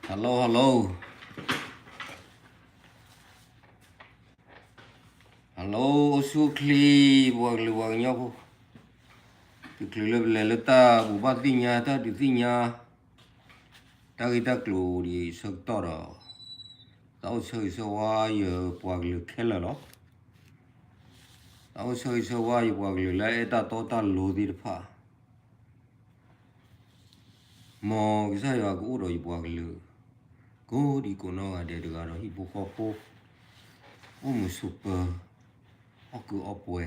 Hello hello hello, အိၣ်ဆူၣ်အိၣ်ချ့ ပှၤကလုာ်ပှၤကညီဖိ, တချုးလၢပလဲၤလၢတၢ်ဘူၣ်ဘၣ်သ့ၣ်ညါ တၢ်ဒုးသ့ၣ်ညါ တၢ်ဂ့ၢ်တၢ်ကျိၤဒ်အံၤဆၢကတီၢ်ဒီး, သးအိၣ်ဆၢဂ့ၤဆၢဝါယပှၤကလုာ်ခဲလၢာ်လီၤ. သးအိၣ်ဆၢဂ့ၤဆၢဝါယပှၤကလုာ်လၢအဲၣ်တၢ်တီတၢ်လိၤသ့ၣ်တဖၣ် မ်ကစၢ်ယွၤကအိၣ်ဒီးယပှၤကလုာ် ကိးဒံကိးနီၢ်ဂၤဒဲးတဂၤဒီးဟံၣ်ဖိဃီဖိ, အိၣ်မုာ်ဆိးပၢၤ, အီၣ်ကုးအီပှဲ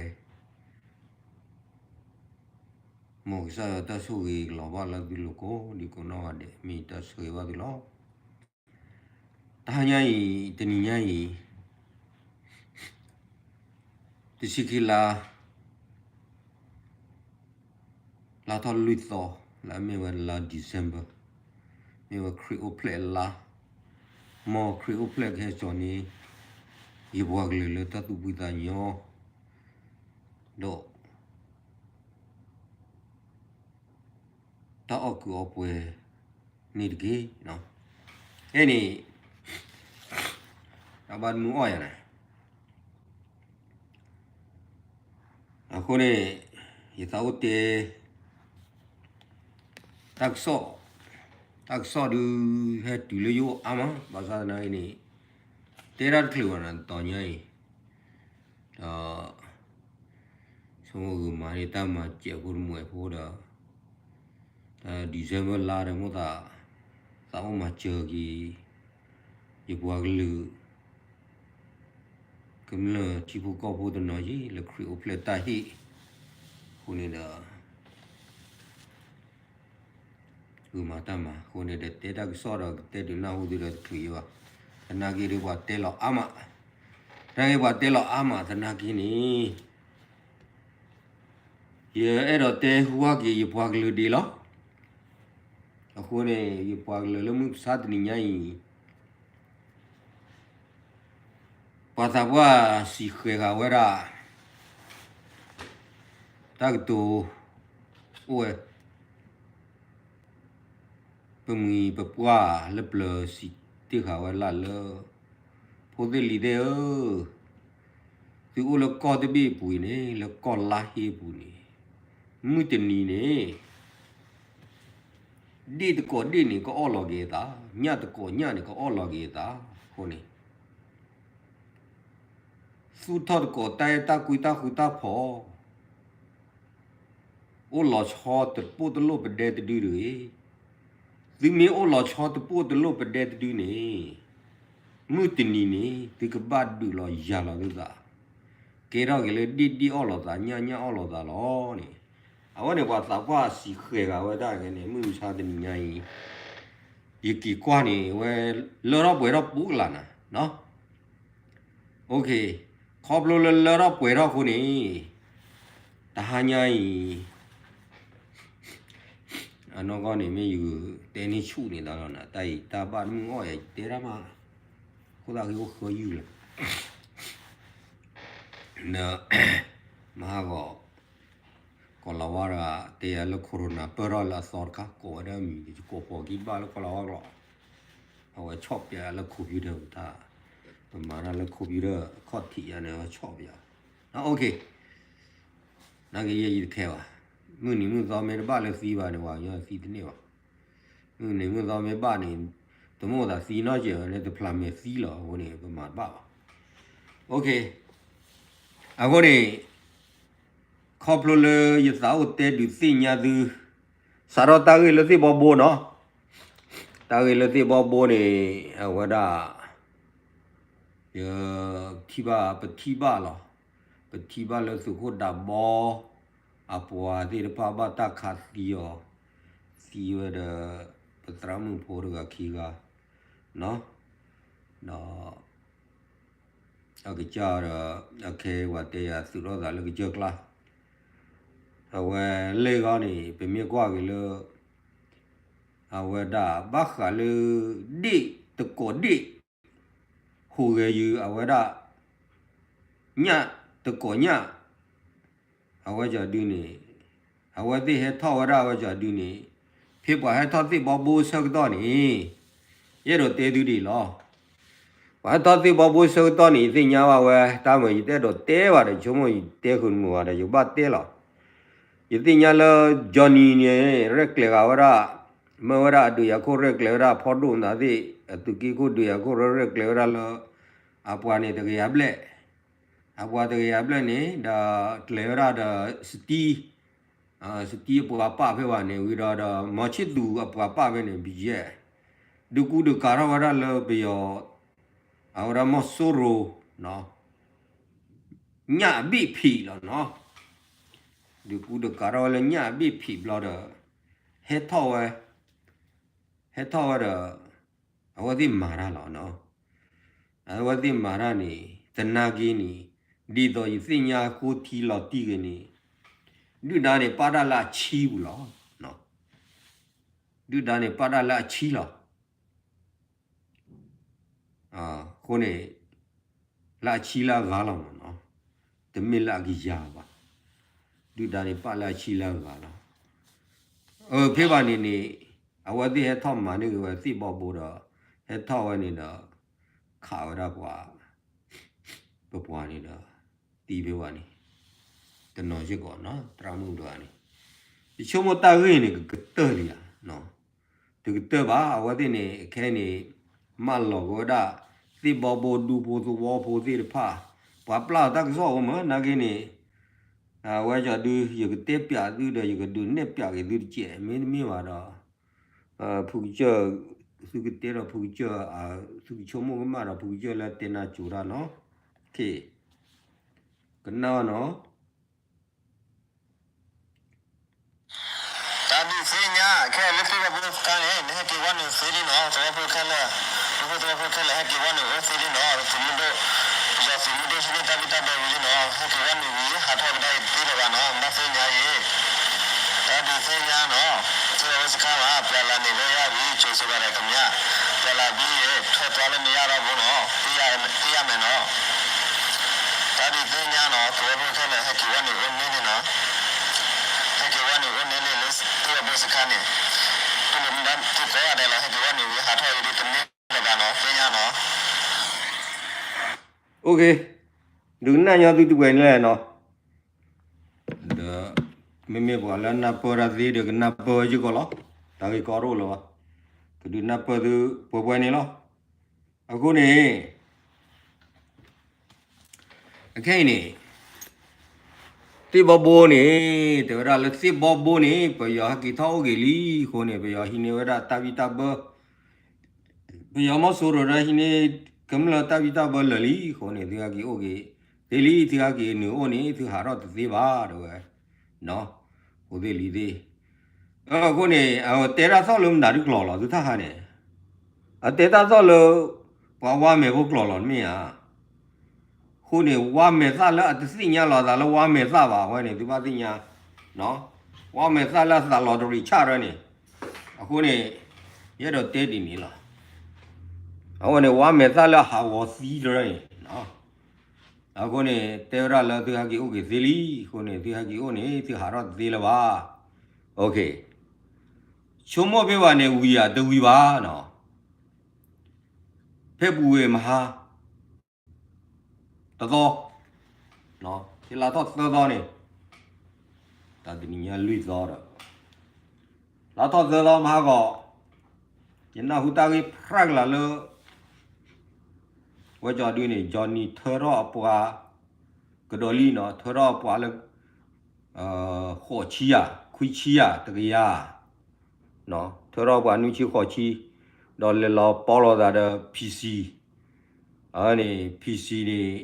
ၤ, မ်ကစၢ်ယွၤတၢ်ဆိၣ်ဂ့ၤကလီၤဘၣ်လၢသုလိၤကိးဒံကိးနီၢ်ဂၤဒဲး မ့ၢ်တၢ်ဆိၣ်ဂ့ၤဘၣ်သုလီၤ. တဟါညါအံၤ တနံၤညါအံၤ တဆံခံလါ လါထီၣ်လွံၢ်သီ, လၢမ့ၢ်ဝဲလါ December, မ့ၢ်ဝဲခရံာ်အိၣ်ဖျဲၣ်အလါ, မ်ခရံာ်အိၣ်ဖျဲၣ်ကဟဲစိာ်န့ၢ် ယပှၤကလုာ်လၢတၢ်သူၣ်ဖှံသးညီ ဒီး တၢ်အီၣ်ကုးအီပှဲၤန့ၣ်တက့ၢ်. အဲန့ၣ် တၢ်ဘၣ်တမုာ်အီၣ်ယၤန့ၣ်, အဃိန့ၣ် ယသးအိၣ်တဲ တၢ်ကစီၣ်, တၢ်ကစီၣ်ဒုး ဟဲတုၤလၢယအိၣ်အါမး, ဘၣ်ဆၣ်သနာ်က့န့ၣ် တဲတၢ်တချုးဘၣ်န့ၣ် တတီၤညါအံၤ ဒီး ဆိကမိၣ်ဂုာ်မၤန့ၢ်တၢ်မၤစၢၤအဃိတမူးအဃိဒီး, တၢ် December လါဒီး မိၣ်သး သးအိၣ်မၤစၢၤက့ၤ ယပှၤကလုာ် ကမျၢၢ်ထံဖိကီၢ်ဖိတနီၤက့ၤ လၢခရံာ်အိၣ်ဖျဲၣ်တၢ်ဟ့ၣ်အဃိန့ၣ်ဒီး ဂုာ်မၤတၢ်မၤအဃိန့ၣ်ဒီး တဲတၢ်ကစီၣ်ဒီးကတဲဒုးနၢ်ဟူသုဒီးတချုးယံၤဘၣ်. သနာ်က့ဒီးပှၤတဲလီၤအါမး, သနာ်က့ပှၤတဲလီၤအါမး သနာ်က့န့ၣ် ယအဲၣ်ဒိးတဲဟူဟၣ်က့ၤယပှၤကလုာ်ဒံးလီၤ. အဃိန့ၣ် ယပှၤကလုာ်လၢမုၢ်မဆါတနံၤညါအံၤ ပှၤသးပှၢ်စံးဃဲၤဃာ်ဝဲဒၣ် တၢ်ကတိၤအိၣ်ဝဲ ပမှံၤပပှၢ်လၢပျၢၤစံးတ့ၢ်ဃာ်ဝဲဒၣ်လၢ ဖိသ့ၣ်လံၤသ့ၣ်ဧၢ, သုအိၣ်လၢကီၢ်တဘ့ၣ်အပူၤအံၤန့ၣ် လၢကီၢ်လါဟ့အပူၤန့ၣ် မုၢ်တနံၤန့ၣ် ဒ့ၣ်တကိးဒ့ၣ်န့ၣ် ကအီၣ်လီၤက့ၤအသး, ညၣ်တကိးညၣ်န့ၣ် ကအီၣ်လီၤက့ၤအသးအဃိန့ၣ် သူၣ်ထီၣ်တကိးတၢ်အဲၣ်တၢ်ကွံတၢ်ဃူတၢ်ဖိး, အိၣ်လီၤဆီတပိၣ်တလိၣ်ပဒဲတဒုတဂ့ၤ. သုမ့ၢ်အိၣ်လီၤဆီတပိၣ်တလိၣ်ပဒဲတဒုန့ၣ် မုၢ်တနံၤန့ၣ် သုကဘၣ်ဒုးလီၤယၤလီၤသုသး, ကဲထီၣ်က့ၤလၢဒ့ၣ်ဒ့ၣ်အီၣ်လီၤသး ညၣ်ညၣ်အီၣ်လီၤသးလီၤန့ၣ်. အဝဲန့ၣ်ပှၤသးပှၢ်စံးဃဲၤဂာ်ဝဲဒၣ်န့ၣ် မုၢ်မဆါတနံၤညါအံၤ ယက့ၤကွၢ်န့ၣ် ဝဲလၢထီၣ်ပှဲၤထီၣ်ပူၤကလာ်နၤ OK, ခီဖျိလၢလၢထီၣ်ပှဲၤထီၣ်အဃိန့ၣ် တဟါညါအံၤ အနီၢ်ကီၢ်န့ၣ် မ့ၢ်ယတဲန့ၢ်ဆူၣ်န့ၣ်သးလီၤနၤ, တၢ်အံၤတၢ်ဘၣ်တမုာ်အီၣ်ယၤ ယတဲတၢ်မး, ခိၣ်သၣ်ဃ့အိၣ်ဃၢယုၢ်လၢ မဟါဂီၤ ကီၢ်လၤဝါတဂၤ တဲယၤလၢ corona ပၢၢ်ထီၣ်လၢအသီတခါ ကိးဝဲဒၣ်မံၤ ယကိးဖီကံဘၣ်လၢကီၢ်လၤဝါကျိာ်, အဝဲဆီၣ်ပၠးလၢ computer ပတၢ်, ပမၤတၢ်လၢ computer ခီၣ်ထံးယၤန့ၣ် အဝဲဆီၣ်ပၠး, OK, နာ်က့ယဲယတခဲဘၣ်, မုၢ်နံၤမုၢ်သီမ့ၢ်တဘၣ်လၢသံဘၣ်န့ၣ် ပှၤကညီသံတန့ၢ်ဘၣ်, မုၢ်နံၤမုၢ်သီမ့ၢ်ဘၣ်န့ၣ် တမိၣ်သးသံနီတစဲးဘၣ်န့ၣ် တဖျးမဲာ်သံလီၤ, အဃိန့ၣ် ပမၤတဘၣ်ဘၣ်, OK, အဃိန့ၣ် ခီဖျိလၢယသးအိၣ်တဲဒုးသ့ၣ်ညါသု စးထီၣ်တၢ်ဂ့ၢ်လၢသ့ၣ်ဘီဘိနီၤ, တၢ်ဂ့ၢ်လၢသ့ၣ်ဘီဘိန့ၣ် အဝဲဒၣ် ယထံၣ်ဘၣ် ပထံၣ်ဘၣ်လီၤ, ပထံၣ်ဘၣ်လၢသုးခိၣ်ဒးဘီ အပှၤသ့ၣ်တဖၣ်ဘၣ်တၢ်ခးသံအီၤ, သံဝဲဒီး ပသရၣ်မုၣ်ဖိတဂၤခံဂၤ, ဒီး အကစၢ်ဒီး အခဲအံၤပှၤတဲယၤသုးထီၣ်သးလၢကစၢၢ်ကျါ, အဝဲလၢဂီၢ်န့ၣ် ပမ့ၢ်ကွၢ်က့ၤလၢ အဝဲဒၣ်ဘၣ်ဃးလၢ ဒ့ၣ်တကိးဒ့ၣ် ဟူးဂဲၤယုာ်အဝဲဒၣ် ညၣ်တကိးညၣ် အဝဲကီၤဒုန့ၣ် အဝဲသ့ၣ်ဟဲထီၣ်ဝဲဒၣ်အဝဲကီၤဒုန့ၣ် ဖဲပှၤဟဲထီၣ်သ့ၣ်ဘီဘိဆၢကတီၢ်န့ၣ် ယအဲၣ်ဒိးတဲသုဒ်အံၤလီၤ. ပှၤဟဲထီၣ်သ့ၣ်ဘီဘိဆၢကတီၢ်န့ၣ် ယသ့ၣ်ညါဘၣ်ဝဲ တၢ်မၤ ယတအဲၣ်ဒိးတဲဘၣ်ဒီး ယဆိကမိၣ်ယတဲဃုာ်တမုာ်ဘၣ်ဒီး ယကဘၣ်တဲလီၤ. ယသ့ၣ်ညါလၢ Johnny န့ၣ် ရဲၣ်ကျဲၤဃာ်ဝဲဒၣ် မၢဝဲဒၣ်အဒုးယၤခိၣ် ရဲၣ်ကျဲၤဝဲဒၣ်ဖီဒိၣ်မတၤသ့ၣ် အသုးက့ခိၣ်ဒုးယၤခိၣ် ရဲၣ်ကျဲၤဝဲဒၣ်လၢ အပှၤန့ၣ်တကယၤဘျဲၣ်, အပှၤတကယၤဘျဲၣ်န့ၣ် ဒီးကျဲၤဝဲဒၣ်ဒီး စတံ စတံအပှၤပာ်ဖဲဘၣ်န့ၣ် ဝံၤဒီးဒီး မီၤဆံၣ်သူၤအပှၤပာ်ဖဲန့ၣ် ဘံယဲၢ် ဒုးကူဒုးကၤထီၣ်ဝဲဒၣ်လၢပယီၤ အဝဲဒၣ်မီၢ်စိရိၤ ညၣ်အဘ့ၣ်ဖံးလီၤနီၤ. ဒုးကူဒုးကၤထီၣ်ဝဲလၢညၣ်အဘ့ၣ်ဖံးဘျီဒီး ဟဲထီၣ်ဝဲ ဟဲထီၣ်ဝဲဒီး အဝဲသ့ၣ်မၤတၢ်လီၤနီၤ. အဝဲသ့ၣ်မၤတၢ်န့ၣ် သနာ်က့န့ၣ် ဒ်သိးယသ့ၣ်ညါဃိထံလီၤတံၢ်ဂ့ၤန့ၣ် ဒုၣ်ဒါန့ၣ်ပာ်တၢ်လၢအဆံပူၤလီၤ. ဒုၣ်ဒါန့ၣ်ပာ်တၢ်လၢအဆံလီၤ. အဃိန့ၣ် လၢအဆံလၢအဂၤလီၤမးနီၤ, တမ့ၢ်လၢအကယၤဘၣ်. ဒုၣ်ဒါန့ၣ်ပာ်လၢအဆံလၢအဂၤလီၤ. အဖဲဘၣ်န့ၣ်န့ၣ် အဝဲသ့ၣ်ဟဲထီၣ်မၤန့ၢ်က့ၤဝဲသ့ၣ်ဘီဘိဒီး ဟဲထီၣ်ဝဲန့ၣ်ဒီး ခးဝဲဒၣ်ပှၤ ပပှၤန့ၣ်ဒီး သံဖဲဘၣ်န့ၣ် တနီၤစ့ၢ်ကီးနီၤ သရၣ်မုၣ်တဂၤန့ၣ် ယဆိကမိၣ်တၢ်ဂ့ၢ်န့ၣ် ကကတၢၢ်လံဧါ. တကတၢၢ်ဘၣ် အဝဲသ့ၣ်န့ၣ် ခဲအံၤန့ၣ် မၢလီၤက့ၤဝဲဒၣ် သ့ၣ်ဘီဘိဒူဖိသဝီဖိသ့ၣ်တဖၣ် ပှၤပျၢ်အီၤတၢ်ကစီၣ်အိၣ်မး နာ်က့န့ၣ် အဝဲကီၤဒု ယကတဲပၠးသုဒီး ယကဒုးနဲၣ်ပၠးက့ၤသုတကဲး မ့တမ့ၢ်ဘၣ်ဒီး ဖုကစၢၢ် သုကတဲဒီးဖုကစၢၢ် သုကဆိကမိၣ်ကမၣ်ဒီးဖုကစၢၢ်လၢတဲနၤကိၤတၢ်နီၤ. ကနၣ်နီၤ တၢ်ဒုးသ့ၣ်ညါ ခဲလၢာ်သ့ၣ်ဘီဘိတခါန့ၣ် နဟဲက့ၤဝဲနုာ်သ့လံနီၤ သဝီဖိခဲလၢာ် ဒူဖိသဝီဖိခဲလၢာ် ဟဲက့ၤဝဲနုာ်အိၣ်သ့လံနီၤ သုးမုၢ်ဒိၣ် ပယီၤသုးမုၢ်ဒိၣ်ဟံးန့ၢ်တၢ်ဘံၣ်တၢ်ဘၢဝံၤလံနီၤ ဟဲက့ၤဝဲနုာ်ဝံၤ ဟးထီၣ်ကဒါက့ၤတသ့လၢၤဘၣ်နီၤ ဘၣ်သ့ၣ်ညါအံၤ တၢ်ဒုးသ့ၣ်ညါနီၤ သ့ၣ်ဘီဘိစခါမး ပျၢ်လၢ်န့ၣ်လၢယၤဝံၤ ကၠိၤစ့ၢ်ကီးဒီးကမျၢၢ် ပျၢ်လၢ်ဘံယဲၢ် ထီၣ်သွါလၢမ့ၢ်ယၤဒီးဘိနီၤ သ့ၣ်ယၤမဲာ်နီၤ တၢ်ဒုးသ့ၣ်ညါနီၤ သဝီဖိခဲလၢာ် ဟဲက့ၤဝဲနုာ်အိၣ်န့ၢ်န့ၣ်နီၤ ဟဲက့ၤဝဲနုာ်အိၣ်န့ၢ်လံလၢသ့ၣ်ဘီဘိစခါန့ၣ် တူၢ်လိာ်မူဒါသ့ၣ်ကိးဂၤဒဲးလီၤ ဟဲက့ၤဝဲနုာ်ဝံၤ ဟးထီၣ်အံၤဒ်တမ့ၢ်လၢၤဘၣ်နီၤ သ့ၣ်ညါနီၤ ဒုးကနၣ်ညီသုတပှဲၤန့ၣ်လဲၣ်နီၤ ဒီး မ့မ့ၢ်ပှၤလၢနၢ်ပၢၢ်တၢ်သ့ဒီးကနၢ်ပၢၢ်စ့ၢ်ကီးလီၤ တၢ်ဂ့ၢ်ကီတအိၣ်လၢၤဘၣ် ကဒုးနၢ်ပၢၢ်သုပှဲၤပှဲၤန့ၣ်လီၤ အဃိန့ၣ် အခဲအံၤန့ၣ် သ့ၣ်ဘီဘိန့ၣ် တဲဝဲဒၣ်လၢသ့ၣ်ဘီဘိန့ၣ် ပယီၤဟဲက့ၤထီၣ်အိၣ်က့ၤလံအဃိန့ၣ် ပယီၤဟံးန့ၢ်ဝဲဒၣ်တၢ်ဘံၣ်တၢ်ဘၢ ပယီၤမီၢ်စိရိၤဒီးဟံးန့ၢ် ကမျၢၢ်တၢ်ဘံၣ်တၢ်ဘၢလၢာ်လံအဃိန့ၣ် သုဟဲက့ၤအိၣ်က့ၤသ့လံ သုဟဲက့ၤနုာ်အိၣ်န့ၣ် သုဟးထီၣ်တသ့ဘၣ် တဲဝဲ အိၣ်သ့ၣ်လံသ့ၣ် အဃိန့ၣ် အတဲတၢ်သီၣ်လၢမတၤဒုကျိာ်လီၤ သုတၢ်ဟါန့ၣ် အတဲတၢ်သီၣ်လၢ ပှၤဝါမဲာ်ဖိကျိာ်လီၤတမ့ၢ်ဧါ အဃိန့ၣ် ဝါမဲာ်သၣ်လၢအတသ့ၣ်ညါလီၤအသးလၢဝါမဲာ်သၣ်ဘၣ် အဝဲန့ၣ် သုဘၣ်သ့ၣ်ညါ ဝါမဲာ်သၣ်လၢအသးလီၤတရံးဆၣ်ရၢန့ၣ် အဃိန့ၣ် ယအဲၣ်ဒိးတဲဒ်န့ၣ်လီၤ. အဃိန့ၣ် ဝါမဲာ်သၣ်လၢအဟးဂီၤသံတရၢန့ၣ် အဃိန့ၣ် တဲဝဲဒၣ်လၢသုဟဲက့ၤအိၣ်က့ၤသ့လံ အဃိန့ၣ် သုဟဲက့ၤအိၣ်န့ၣ် သုဟးထီၣ်တသ့လၢၤဘၣ်. ဆိကမိၣ်ဖဲဘၣ်န့ၣ် ဝံၤဧါ တဝံၤဘၣ်နီၤ ဖဲပူၤဝဲမဟါ တသီ ဖဲလါထီၣ်သၢသီန့ၣ် တၢ်တနံၤညါလွံၢ်သီဒီး လါထီၣ်သၢသီမဟါဂီၤ ယနၢ်ဟူတၢ်ဂ့ၢ်ဖြးကလၤလၢ ဝဲကီၤဒုန့ၣ် Johnny ထၢထီၣ်အပှၤ ကဒီးလံနီၤ ထၢထီၣ်အပှၤလၢ ဃိးဆံယၤ ခွံဆံယၤ တကယၤ ထၢထီၣ်ပှၤနွံဆံဃိးဆံ ဒီးလဲၤလီၤပီလိာ်သးဒီး PC အန့ၣ် PC န့ၣ်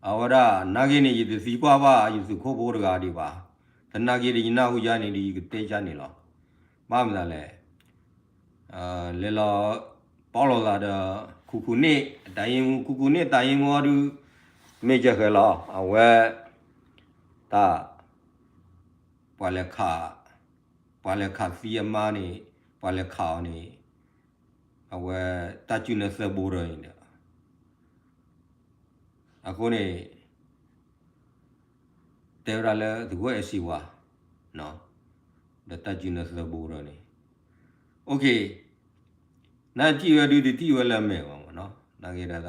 အဝဲဒၣ် နာ်က့န့ၣ် ယတသံကွၢ်ဘၣ် ယသုးခိၣ်ဖိတဂၤဒံးဘၣ်. သနာ်က့ဒီး ယနၢ်ဟူယါန့ၣ်ဒီး ယကတဲကါန့ၣ်လီၤ. ဘၣ်မနုၤလဲၣ် လဲၤလီၤ ပီလိာ်သးဒီး ခူခူန့ၣ် တၢ်ယ့မူ ခူခူန့ၣ် တၢ်ယ့မူအီၤဒုး မ့ၢ်ကဲဃဲၤလီၤ အဝဲ တၢ် ပှၤလဲၤခး ပှၤလဲၤခးသံအမါန့ၣ် ပှၤလဲၤခးအီၤန့ၣ် အဝဲတၢ်စုနၢသၢဘိဒီးန့ၣ်ဒီး အဃိန့ၣ် တဲဝဲဒၣ်လၢသဂၢၢ်အဲၣ်စံးဝါ ဒီးတၢ်စုနၢသၢဘိဒီးန့ၣ် OK နထံၣ်ဝဲဒုးတထံၣ်ဝဲလၢအမဲာ်ဘၣ်မ့ၢ်နီၤ, နာ်က့ဒီး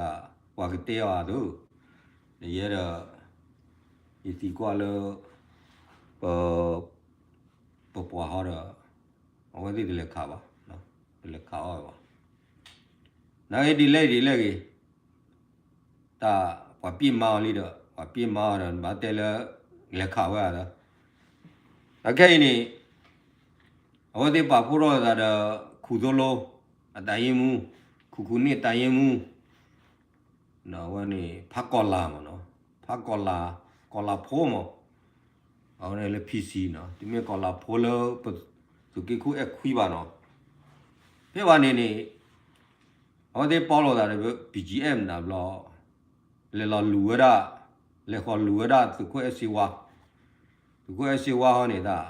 ပှၤကတဲအီၤအသိး, ဒီးယဲဒီး ယသံကွၢ်လၢ ပ ပပှၤဟီဒီး အဝဲသ့ၣ်တလဲၤခးဘၣ်, တလဲၤခးအီၣ်ဝဲဘၣ်. နာ်က့ဒ်လဲၣ်ဒ်လဲၣ်ဂ့ၤ, တၢ်ပှၤပျ့ၢ်မါအီၤလံဒီး ပှၤပျ့ၢ်မါအီၤဒီး နဘၣ်တဲလၢ လဲၤခးဝဲဧါဒီး, အခဲအံၤန့ၣ် အဝဲသ့ၣ်ပာ်ဖှိၣ်ထီၣ်သးဒီး ခူသိလိ အတၢ်ယ့မူ, ခူခူန့ၣ်တၢ်ယ့မူ, အဝဲန့ၣ် ဖးကီၢ်လၤမ့ၢ်နီၤ, ဖးကီၢ်လၤ, ကီၢ်လၤဖိမ့ၢ်, အဝဲန့ၣ်လၢ P C နီၤ, တမ့ၢ်ကီၢ်လၤဖိလၢ ပသုးက့ခိၣ်အဲၣ်ခွံဘၣ်နီၤ. ဖဲဘၣ်န့ၣ်န့ၣ် အဝဲသ့ၣ်ပီၣ်လိာ်သးဒီး ပ ပီၣ်ကၠံအ့ၣ် နၤဘျီ လဲၤလီၤလူၤဝဲဒၣ်, လဲၤဃီၤလူၤဝဲဒၣ်သုးခိၣ်အဲၣ်စ့ဝါ, သုးခိၣ်အဲၣ်စ့ဝါဟီန့ၣ်တၢ်,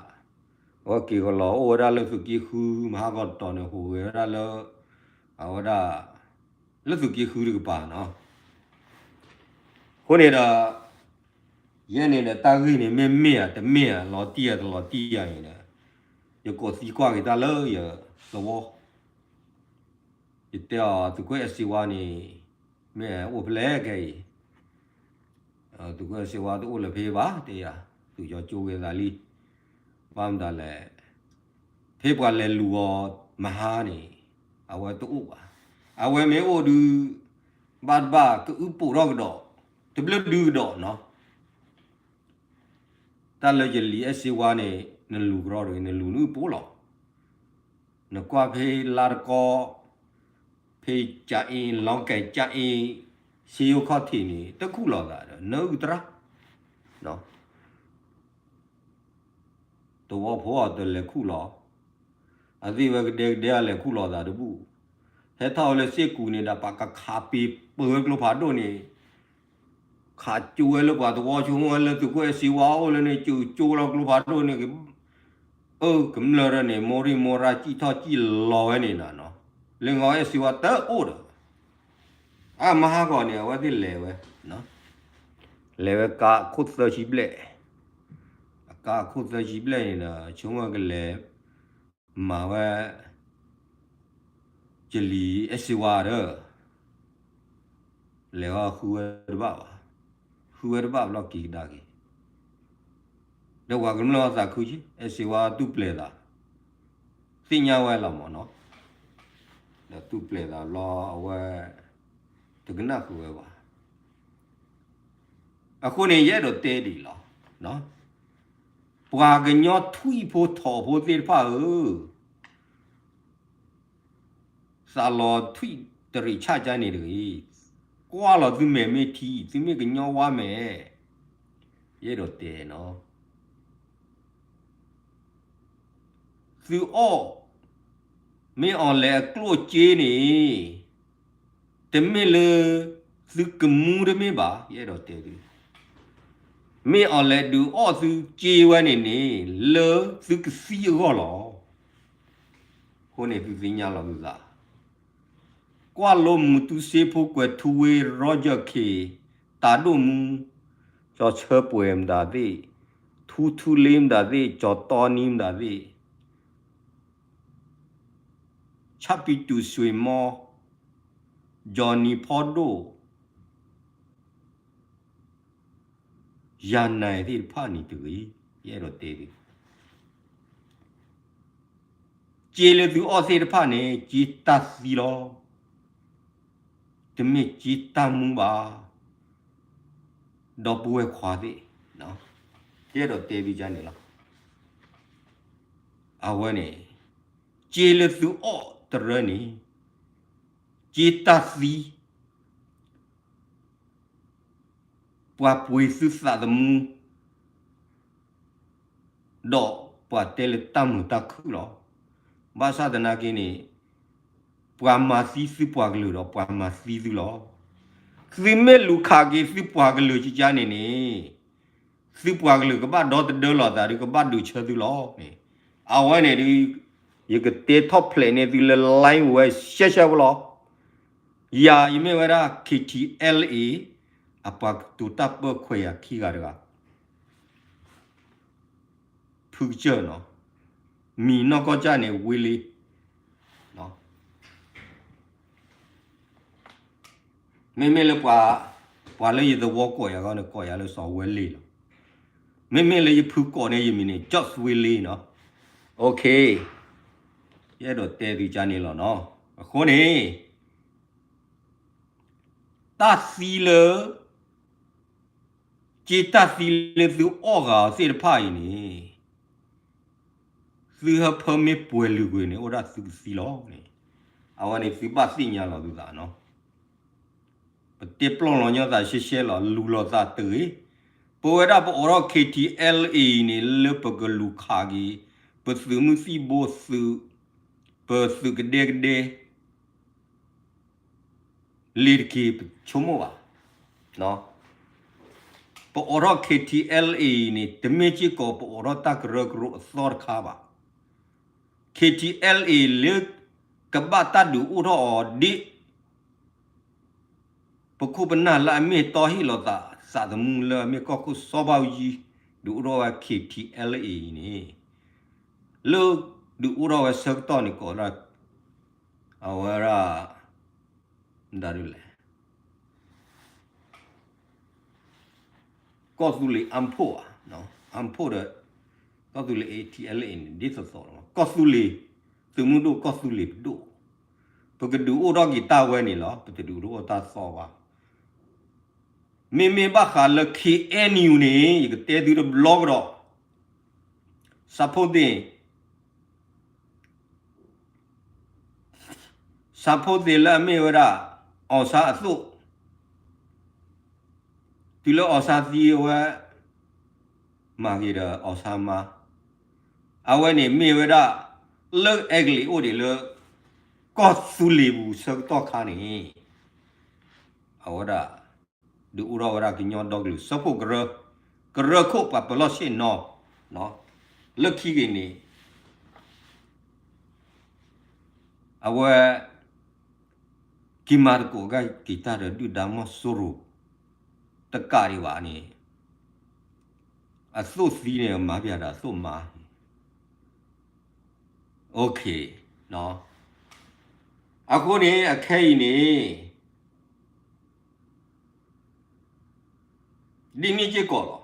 အဝဲက့ၤကလီၤအိၣ်ဝဲဒၣ်လၢသုးက့ဃု မဟါကီၢ်တတီၤန့ၣ် ဟူးဂဲၤဝဲဒၣ်လၢ အဝဲဒၣ် လၢသုးက့ဃုတကပၤနီၤ. အဃိန့ၣ်ဒီး ယဲန့ၣ်ဒီးတၢ်ဂ့ၢ်န့ၣ် မ့ၢ်မ့ၢ်ဧါတမ့ၢ်ဧါ လီၤတံၢ်ဧါတလီၤတံၢ်ဧါန့ၣ်ဒီး ယကိးသံကွၢ်က့ၤတၢ်လၢယသဝီ, ယတဲအီၤသုးခိၣ်အဲၣ်စ့ဝါန့ၣ် မ့ၢ်အိၣ်ဖဲလဲၣ်ခဲအံၤ, သုးခိၣ်အဲၣ်စ့ဝါတအိၣ်လၢၤဖဲဘၣ် တဲယၤ, သုးကၠီကၠိဝဲသးလံ, ဘၣ်မတၤလဲၣ်, ဖဲပှၤလဲၤလူၤအီၤမဟါန့ၣ် အဝဲတအိၣ်ဘၣ်, အဝဲမ့ၢ်အိၣ်ဒုး ဘၣ်တဘၣ်ကအုၣ်ပိာ်ထီၣ်ကဒီး, တဘျုးဒုကဒီးနီၤ. တၢ်လၢယလံၤအဲၣ်စ့ဝါန့ၣ် နလူၤကရီတဂ့ၤ နလူၤနုၣ်ပိာ်လီၤ. နကွၢ်ဖဲလါတကီ, ဖဲကၠၤအ့, လီၤကဲကၠၤအ့, စ့ယိၣ်ခီၣ်ထံးန့ၣ် တခူၣ်လီၤသးဒီး နအုၣ်ကတြၢ် သဝီဖိအီၤတလဲၤခူၣ်လီၤ, အသ့ၣ်ဝဲကဒဲကဒဲအလဲၤခူၣ်လီၤသးတဘူၣ်, ဟဲထီၣ်ဝဲလၢစ့ၢ်ကူးန့ၣ်ဒီး ပှၤကခးပ့ၤပၢၤဝဲကျိဖးဒိၣ်န့ၣ်, ခးကၠိဝဲလၢပှၤသဝီဆိကမိၣ်ဝဲလၢသုးခိၣ်အဲၣ်စ့ဝါအိၣ်လၢန့ၣ် ကၠိကၠိလီၤကျိဖးဒိၣ်န့ၣ်, အၢ ကမျၢၢ်ရၢန့ၣ် မိၢ်ရံၣ်မိၢ်ရၣ်စံၣ်ထီၣ်စံၣ်လီၤဝဲန့ၣ်နီၤ, လၢငီအဲၣ်စ့ဝါတအိၣ်ဒီး အမဟါဂီၤန့ၣ် အဝဲသ့ၣ်လဲၤဝဲ, လဲၤဝဲကါခိၣ်သၢဆံဘျဲၣ်, အကါခိၣ်သၢဆံဘျဲၣ်န့ၣ်ဒီး ဆိကမိၣ်ကလဲၤမၤဝဲ ယလံၤအဲၣ်စ့ဝါဒီး လဲၤဃီဃုဝဲတဘၣ်ဘၣ်, ဃုဝဲတဘၣ်ဘျီက့ၤကဒါက့ၤ, ဒီးပှၤကမျၢၢ်အသးခုက့ၤ အဲၣ်စ့ဝါတူၢ်ပျဲၤသး, သ့ၣ်ညါဝဲလီၤမ့ၢ်နီၤ, ဒီးတူၢ်ပျဲၤသးဘျီအဝဲ တကနၣ်ဃုာ်ဝဲဘၣ်. အဃိန့ၣ် ယအဲၣ်ဒိးတဲဒ်အံၤလီၤ. ပှၤကညီထွံၣ်ဖိထိးဖိသ့ၣ်တဖၣ်ဧၢ, သးလီၤထွံၣ်တရံးဆၣ်ကါန့ၣ်တဂ့ၤ, ကွၢ်လီၤသုမဲာ်မ့ၢ်ထံ, သုမ့ၢ်ကညီဝါမဲာ်, ယအဲၣ်ဒိးတဲနီၤ. သုအီၣ် မ့ၢ်အီၤလဲၤအကျိၣ်အစ့န့ၣ် တမ့ၢ်လၢ သုကမူတမ့ၢ်ဘၣ်, ယအဲၣ်ဒိးတဲသု, မ့ၢ်အီၤလဲၤဒုးအီၣ်သုစ့ဝဲန့ၣ်န့ၣ် လၢသုကသံအဂီၢ်လီၤ. အဃိန့ၣ်သုသ့ၣ်ညါလီၤသုသး, ကွၢ်လိမူတူစ့ဖိကွဲၤထူဝ့ Roger K တၢ်ဒိၣ်မူ, ကၠီၤဆၢပှဲၤမတၤသ့ၣ်, ထူထူလ့မတၤသ့ၣ်, ကၠီၤတီနံမတၤသ့ၣ်, ဆၣ်ပံတူၣ်စွ့ၤမီ, ကၠီၤနံၤဖီဒိၣ် ယၤနၤသ့ၣ်တဖၣ်န့ၣ်တဂ့ၤ, ယအဲၣ်ဒိးတဲသု, စ့လၢသုအီၣ်သ့ၣ်တဖၣ်န့ၣ် စ့တၢ်သံလီၤ. တမ့ၢ်စ့တၢ်မူဘၣ်, ဒီပုၢ်ဝဲၢ်ခွါသ့ၣ်, ယအဲၣ်ဒိးတဲသုကန့ၣ်လီၤ. အဝဲန့ၣ် စ့လၢသုအီၣ်တရၢန့ၣ် စ့တၢ်သံ ပှၤပှ့ၤသုသးသမူ ဒီးပှၤတဲလၢတၢ်မုာ်တၢ်ခုၣ်လီၤ. ဘၣ်ဆၣ်သနာ်က့န့ၣ် ပှၤမၤသံသုပှၤကလုာ်ဒီးပှၤမၤသံသုလီၤ. သုမ့ၢ်လူၤခးက့ၤသုပှၤကလုာ်ကကါန့ၣ်န့ၣ် သုပှၤကလုာ်ကဘၣ်ဒီသဒၢလိာ်သးဒီး ကဘၣ်ဒုးဆၢသုလီၤန့ၣ်. အဝဲန့ၣ်ဒီး ယကတဲထီၣ်ဖျဲးန့ၢ်သုလၢ live ဝဲရှဲရှဲဖိလီၤ. ယၤ ယမ့ၢ်ဝဲဒၣ် K T L A အပှၤကတိၤတၢ်ပၢၢ်ခွဲးယာ်ခံဂၤတဂၤ ဖုကစၢၢ်နီၤ, မံၤနီၢ်ကီၢ်ကၢ်န့ၣ် ဝ့လ့, နီၤ, မ့မ့ၢ်လၢပှၤ, ပှၤလၢယသဝီကိးယၤဂီၢ်န့ၣ် ကိးယၤလၢစီၤဝဲလ့ၣ်လီၤ. မ့မ့ၢ်လၢယဖုကိးန့ၣ် ယမံၤန့ၣ် George ဝဲလ့ၣ်နီၤ. Okay, ယအဲၣ်ဒိးတဲသုကါန့ၣ်လီၤနီၤ. အဃိန့ၣ် တၢ်သံလၢ က့တၢ်သံလၢသုအီၣ်ဂၤအီၤသ့ၣ်တဖၣ်အံၤန့ၣ် သုဟၢဖၢမ့ၢ်ပှဲၤလုာ်ကွံာ်န့ၣ် အိၣ်ဒၣ်သုကသံလီၤန့ၣ်, အဝဲန့ၣ်သုဘၣ်သ့ၣ်ညါလီၤသုသးနီၤ. ပတဲပျီၢ်လီၤညီသးရှဲရှဲလီၤ, လူၤလီၤသးတဂ့ၤ. ပဝဲဒၣ်ပအိးထီၣ် K T L A အံၤန့ၣ် လၢပကလူၤခးက့ၤ ပသုးမုၢ်သံၣ်ဘိသုး, ပသုးကဒဲကဒဲ လ့ၤတက့ၤ ပဆိကမိၣ်ဘၣ်. ပအိးထီၣ် K T L A အံၤန့ၣ် တမ့ၢ်စ့ၢ်ကီးပအိးထီၣ်တၢ်ကရၢကရိအသီတခါဘၣ်. K T L A လၢကဘၣ်တၢ်ဒုးအိၣ်ထီၣ်အီၤဒ် ပခိၣ်ပနၢ်လၢအမ့ၢ်တီဟ့ၣ်လီၤသး သးသမူလၢအမ့ၢ်ကီၢ်ခိၣ်စီၤဘၣ်အူကၠံ ဒုးအိၣ်ထီၣ်ဝဲ K T L A အံၤန့ၣ်, လၢဒုးအိၣ်ထီၣ်ဝဲဆၢကတီၢ်န့ၣ် ကိးဒၣ် အဝဲဒၣ် ဒ်လဲၣ် ကီၢ်သူလ့ၤ armed force ဧါ, armed force ဒီး ကီၢ်သူလ့ၤ K T L A န့ၣ် ဒ်သိးသိးလီၤ. ကီၢ်သူလ့ၤ သုးမုၢ်ဒိၣ် ကီၢ်သူလ့ၤပဒိၣ်, ပကဒုးအိၣ်ထီၣ်က့ၤတၢ်ဝဲန့ၣ်လီၤ. ပတဒုးအိၣ်ထီၣ်တၢ်သီဘၣ်. မ့မ့ၢ်ဘၣ်ဃးလၢ K N U န့ၣ် ယကတဲသုတဘျီကဒီး, စးဖိသ့ၣ် စးဖိသ့ၣ်လၢအမ့ၢ်ဝဲဒၣ် အီၣ်ဆါအသိး, တုၤလၢအီၣ်ဆါသံအဝဲ မၤက့ၤဒီးအီၣ်ဆါမါ, အဝဲန့ၣ်မ့ၢ်ဝဲဒၣ် လၢအဲကလံးအိၣ်ဒံးလၢ ကီၢ်သူလ့ၤပူၤဆၢကတီၢ်ခါန့ၣ် အဝဲဒၣ် ဒုးအိၣ်ထီၣ်ဝဲဒၣ်ကညီဒီကလုာ်စၢဖှိၣ်ကရၢ, ကရၢခိၣ်ပှၤပၢၤလီၢ်ဆ့ၣ်နီၤ, လၢခံက့ၤန့ၣ် အဝဲ က့ၤမၤသကိးက့ၤတၢ်ဒီးဒုၣ်ဒါမီၢ်စိရိၤ တကးဒံးဘၣ်န့ၣ် အသိးသံန့ၣ် မၤပျဲဒီးအသိးမါန့ၣ် OK, အဃိန့ၣ် အခဲအံၤန့ၣ် ဒ်န့ၣ်စ့ၢ်ကီးလီၤ.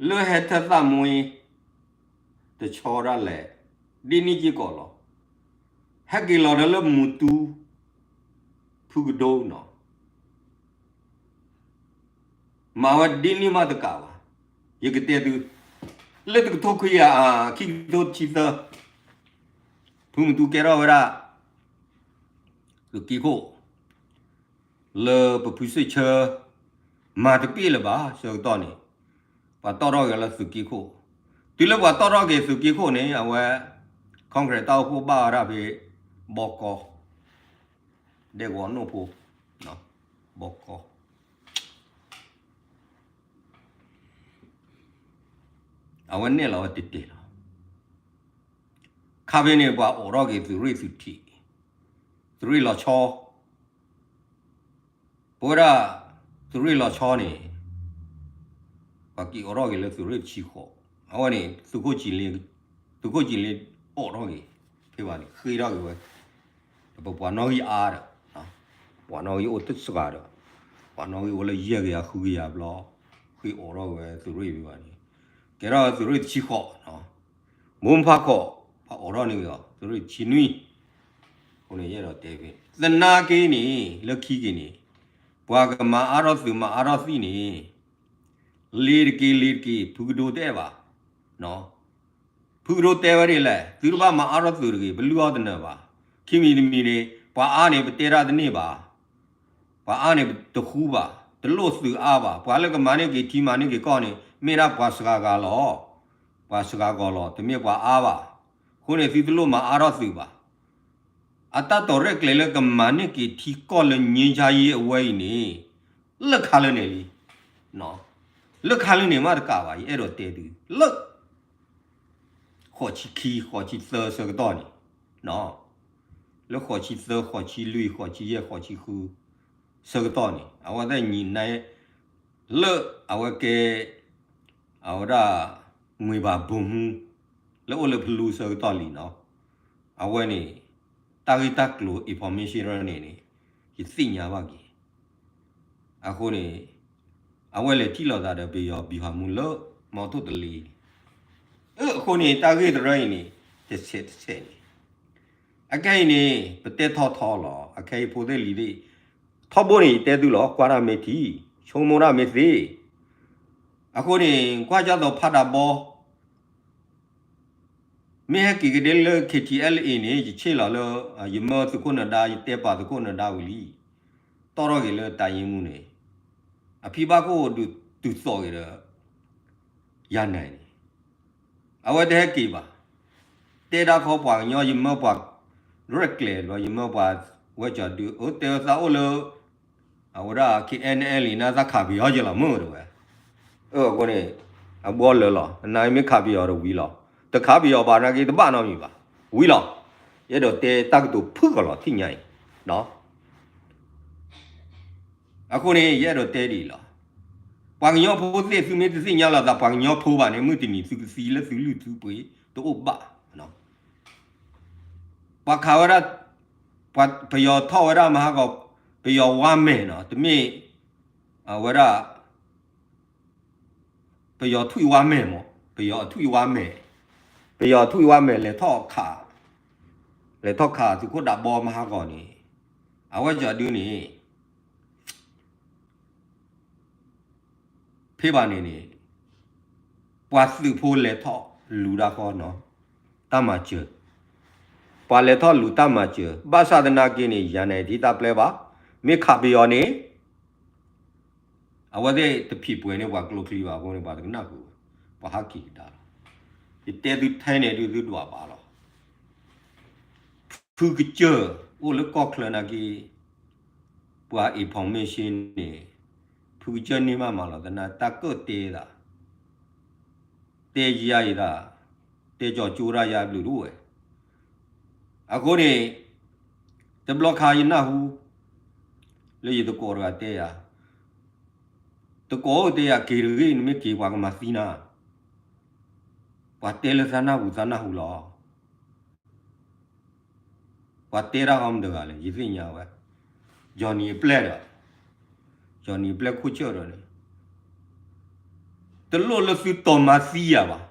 လၢဟဲထၢၣ်သးမွ့ တဆီဒၣ်လဲာ် ဒ်န့ၣ်စ့ၢ်ကီးလီၤ. ဟဲက့ၤလီၤဒီးလၢမူတူ ဖုကဒိနီၤ မၤဝဲဒ်န့ၣ်မးတကးဘၣ်. ယကတဲသု လၢတကထိခွံကယၤ ခံကထိတဆံသၢ ဖုမူတူကဲထီၣ်ဝဲဒၣ် သုးက့ခိၣ် လၢပဖုစ့ၣ်ဆၢ မၤတပ့ၢ်လၢၤဘၣ် ဆၢကတီၢ်န့ၣ် ပှၤတီၣ်ထီၣ်က့ၤလၢသုးက့ခိၣ်, တုၤလၢပှၤတီၣ်ထီၣ်က့ၤသုးက့ခိၣ်န့ၣ် အဝဲ Congress တၢ်အိၣ်ဖှိၣ်ဘၣ်ဝဲဒၣ်ဖဲ ဘီကီ ဒဲကဝီၤနိၣ်ဖိ ဘီကီ အဝဲနဲၣ်လီၤဝဲတတဲာ်လီၤ. ခါဖဲန့ၣ် ပှၤအိးထီၣ်က့ၤသုးရ့ၣ်သုးထံး, သုးရ့ၣ်လီၤဆီ, ပဝဲဒၣ် သုးရ့ၣ်လီၤဆီန့ၣ် ပှၤက့ၤအိးထီၣ်က့ၤလၢသုးရ့ၣ်တဆံဃိး, အဝဲန့ၣ် သုးခိၣ်ကၠံလ့ အိးထီၣ်က့ၤ ဖဲဘၣ်န့ၣ် ဃ့ထီၣ်က့ၤဝဲ ပပှၤနီၣ်ဂံၢ်အါဒီး ပှၤနီၣ်ဂံၢ်အိၣ်တစှၤဒီး ပှၤနီၣ်ဂံၢ်အိၣ်လၢယဲၢ်ကယၤဃုကယၤဘျီ ဃ့အိးထီၣ်က့ၤဝဲသုးရ့ၣ်ဖဲဘၣ်န့ၣ် ကဲထီၣ်သုးရ့ၣ်တဆံဃိး, မိၢ်ဖးခိး ပှၤအိးထီၣ်န့ၢ်က့ၤအီၤ သုးရ့ၣ်တဆံနွံ, အဃိန့ၣ်ယအဲၣ်ဒိးတဲဖဲ သနာ်က့န့ၣ် လၢခံက့ၤန့ၣ် ပှၤကမၤအါထီၣ်သုးမၤအါထီၣ်သံၣ်န့ၣ် လ့ၤတက့ၤလ့ၤတက့ၤ ဖုကဒိတအဲၣ်ဘၣ် ဖုကဒိတဲဝဲဒ်လဲၣ်, သုတဘၣ်မၤအါထီၣ်သုးတဂ့ၤ, ပလုၢ်အီၣ်တနၢၤဘၣ်. ခံမံၤတမံၤန့ၣ် ပှၤအါန့ၣ် ပတဲတၢ်တန့ၢ်ဘၣ်. ပှၤအါန့ၣ် တဃူဘၣ်. တလိၣ်သုးအါဘၣ်. ပှၤလၢကမၤန့ၢ်က့ၤထံမၤန့ၢ်က့ၤကီၢ်န့ၣ် မ့ၢ်ဒၣ်ပှၤစှၤဂၤလီၤ. ပှၤစှၤဂၤလီၤ. တမ့ၢ်ပှၤအါဘၣ်. အဃိန့ၣ် သုတလိၣ်မၤအါထီၣ်သုးဘၣ်. အတၢ်တီၤရဲၣ်ကျဲၤလၢကမၤန့ၢ်က့ၤထံကီၢ်လၢ ငြိမ်းချမ်းရေး အဝဲအံၤန့ၣ် လၢခါလၢန့ၣ်လံ. လၢခါလၢန့ၣ်မးတကးဘၣ် ယအဲၣ်ဒိးတဲသု လၢ ဃိးဆံခံ ဃိးဆံသၢဆၢကတီၢ်န့ၣ်, လၢဃိးဆံသၢ ဃိးဆံလွံၢ် ဃိးဆံယဲၢ် ဃိးဆံဃု ဆၢကတီၢ်န့ၣ် အဝဲသ့ၣ်ညံးနဲ လၢအဝဲကဲ အဝဲဒၣ် ငွေဘၣ်ဘိမူ လၢအိၣ်လၢဖလူဆၢကတီၢ်လံနီၤ, အဝဲန့ၣ် တၢ်ဂ့ၢ်တၢ်ကျိၤ information န့ၣ်န့ၣ် ယသ့ၣ်ညါဘၣ်က့ၤ. အဃိန့ၣ် အဝဲလဲၤထံၣ်လိာ်သးဒီးပယီၤဘံၣ်ဟးမူလၢ မီထိၣ်တလ့န့ၣ်, အဃိန့ၣ် တၢ်ဂ့ၢ်တရၢအံၤန့ၣ် တဆဲးတဆဲးန့ၣ်, အခဲအံၤန့ၣ် ပတဲထီထီလီၤ. အခဲအံၤဖိသ့ၣ်လံၤသ့ၣ် ထီဘိန့ၣ် ယတဲသုလီၤ, ကွၢ်တၢ်မ့ၢ်ထံ, ဆိကမိၣ်တၢ်မ့ၢ်သ့. အဃိန့ၣ် ကွၢ်ကၢ်သိးဖးဒးဘီ မ့ၢ်ဟဲက့ၤကဒဲလၢ KTLA န့ၣ် ယဆ့ၣ်လီၤလၢ ယမၢသုးခိၣ်နဒါ ယတဲပာ်သုးခိၣ်နဒါဝံၤလံ, တီၣ်ထီၣ်က့ၤလၢတၢ်ယ့မူန့ၣ်, အဖံဘၣ်ခိၣ်ဒုးတုၤသိးက့ၤဒီး ယၤနဲၤန့ၣ် အဝဲတဟဲက့ၤဘၣ်. တဲဒၣ်ခီပှၤကညီ ယမၢပှၤ ရဲၣ်ကျဲၤဒီး ယမၢပှၤဝဲကၠီၤဒု အတဲဝဲသးအိၣ်လၢ အဝဲဒၣ် KNLA န့ၣ် သးခးပယီၤယလီၤမုၢ်တဝဲ. အဃိန့ၣ် အဘှီလၢာ်လီၤ. နမ့ၢ်ခးပယီၤတဝံၤလီၤ. တခးပယီၤဘၣ်နာ်က့ တဘၣ်နီတမံၤဘၣ်. ဝံၤလီၤ. ယအဲၣ်ဒိးတဲတၢ်ကတိၤဖုၣ်ကီၤလီၤ ထံၣ်ညါအံၤ အဃိန့ၣ် ယအဲၣ်ဒိးတဲဒ်အံၤလီၤ. ပှၤကညီဖိသ့ၣ် သုမ့ၢ်တသ့ၣ်ညါလီၤသး ပှၤကညီဖိဘၣ်န့ၣ် မုၢ်တနံၤသုကသံလၢသုလုၢ်သုပှ့ၤတအိၣ်ဘၣ်. ပှၤခးဝဲဒၣ် ပှၤပယီၤထီၣ်ဝဲဒၣ်မဟါကီး ပယီၤဝါမဲာ်နီၤ, တမ့ၢ် အဝဲဒၣ် ပယီၤထွံၣ်ဝါမဲာ်မး, ပယီၤထွံၣ်ဝါမဲာ်, ပယီၤထွံၣ်ဝါမဲာ် လဲၤထီၣ်ခး, လဲၤထီၣ်ခးသုးခိၣ်ဒးဘီမဟါကီးန့ၣ်, အဝဲကၠီၤဒုန့ၣ် ဖဲဘၣ်န့ၣ်န့ၣ် ပှၤသုးဖိလဲၤထီၣ်လူၤတၢ်ဃီနီၤ, တၢ်မၤစၢၤ, ပှၤလဲၤထီၣ်လူၤတၢ်မၤစၢၤ, ဘၣ်ဆၣ်သနာ်က့န့ၣ် ယၤနဲၤထံတၢ်ပျဲဘၣ်, မ့ၢ်ခးပယီၤန့ၣ် အဝဲသ့ၣ်တဖံးပှဲၤန့ၢ်ပှၤကျိချံဘၣ်အဃိန့ၣ် ပှၤတကနၣ်ဃုာ်ဘၣ်, ပှၤဟးက့ၤကဒါလီၤ. ယတဲသုထဲန့ၣ်ဒုးသုဒွးဘၣ်လီၤ. ဖုကစၢၢ်အိၣ်လၢကီၢ်ချၢနာ်က့ ပှၤ information န့ၣ် ဖုကစၢၢ်န့ၢ်မးမးလီၤ. သနာ်တၢ်ကၢၣ်တဲသး တဲယၤယသး, တဲကၠီၤကၠိဒၣ်ယၤဘျုးတအိၣ်ဝဲ. အဃိန့ၣ် တဘျီခါယနၢ်ဟူ လၢယသကိးတဂၤတဲယၤ, သကိးအိၣ်တဲယၤ က့ၤတဂ့ၤ နမ့ၢ်က့ၤပှၤကမၤသံနၤ, ပှၤတဲလၢသးနၢ်ဟူသးနၢ်ဟူလီၤ. ပှၤတဲတၢ်ဃီမတဂၤလဲၣ် ယသ့ၣ်ညါဝဲ, Johnny အပျဲၢ်ဒီး, Johnny အပျဲၢ်ခိၣ်ဆၢၣ်ဒီးန့ၣ် တလိၣ်လၢသုတီၤမၤသံယၤဘၣ်.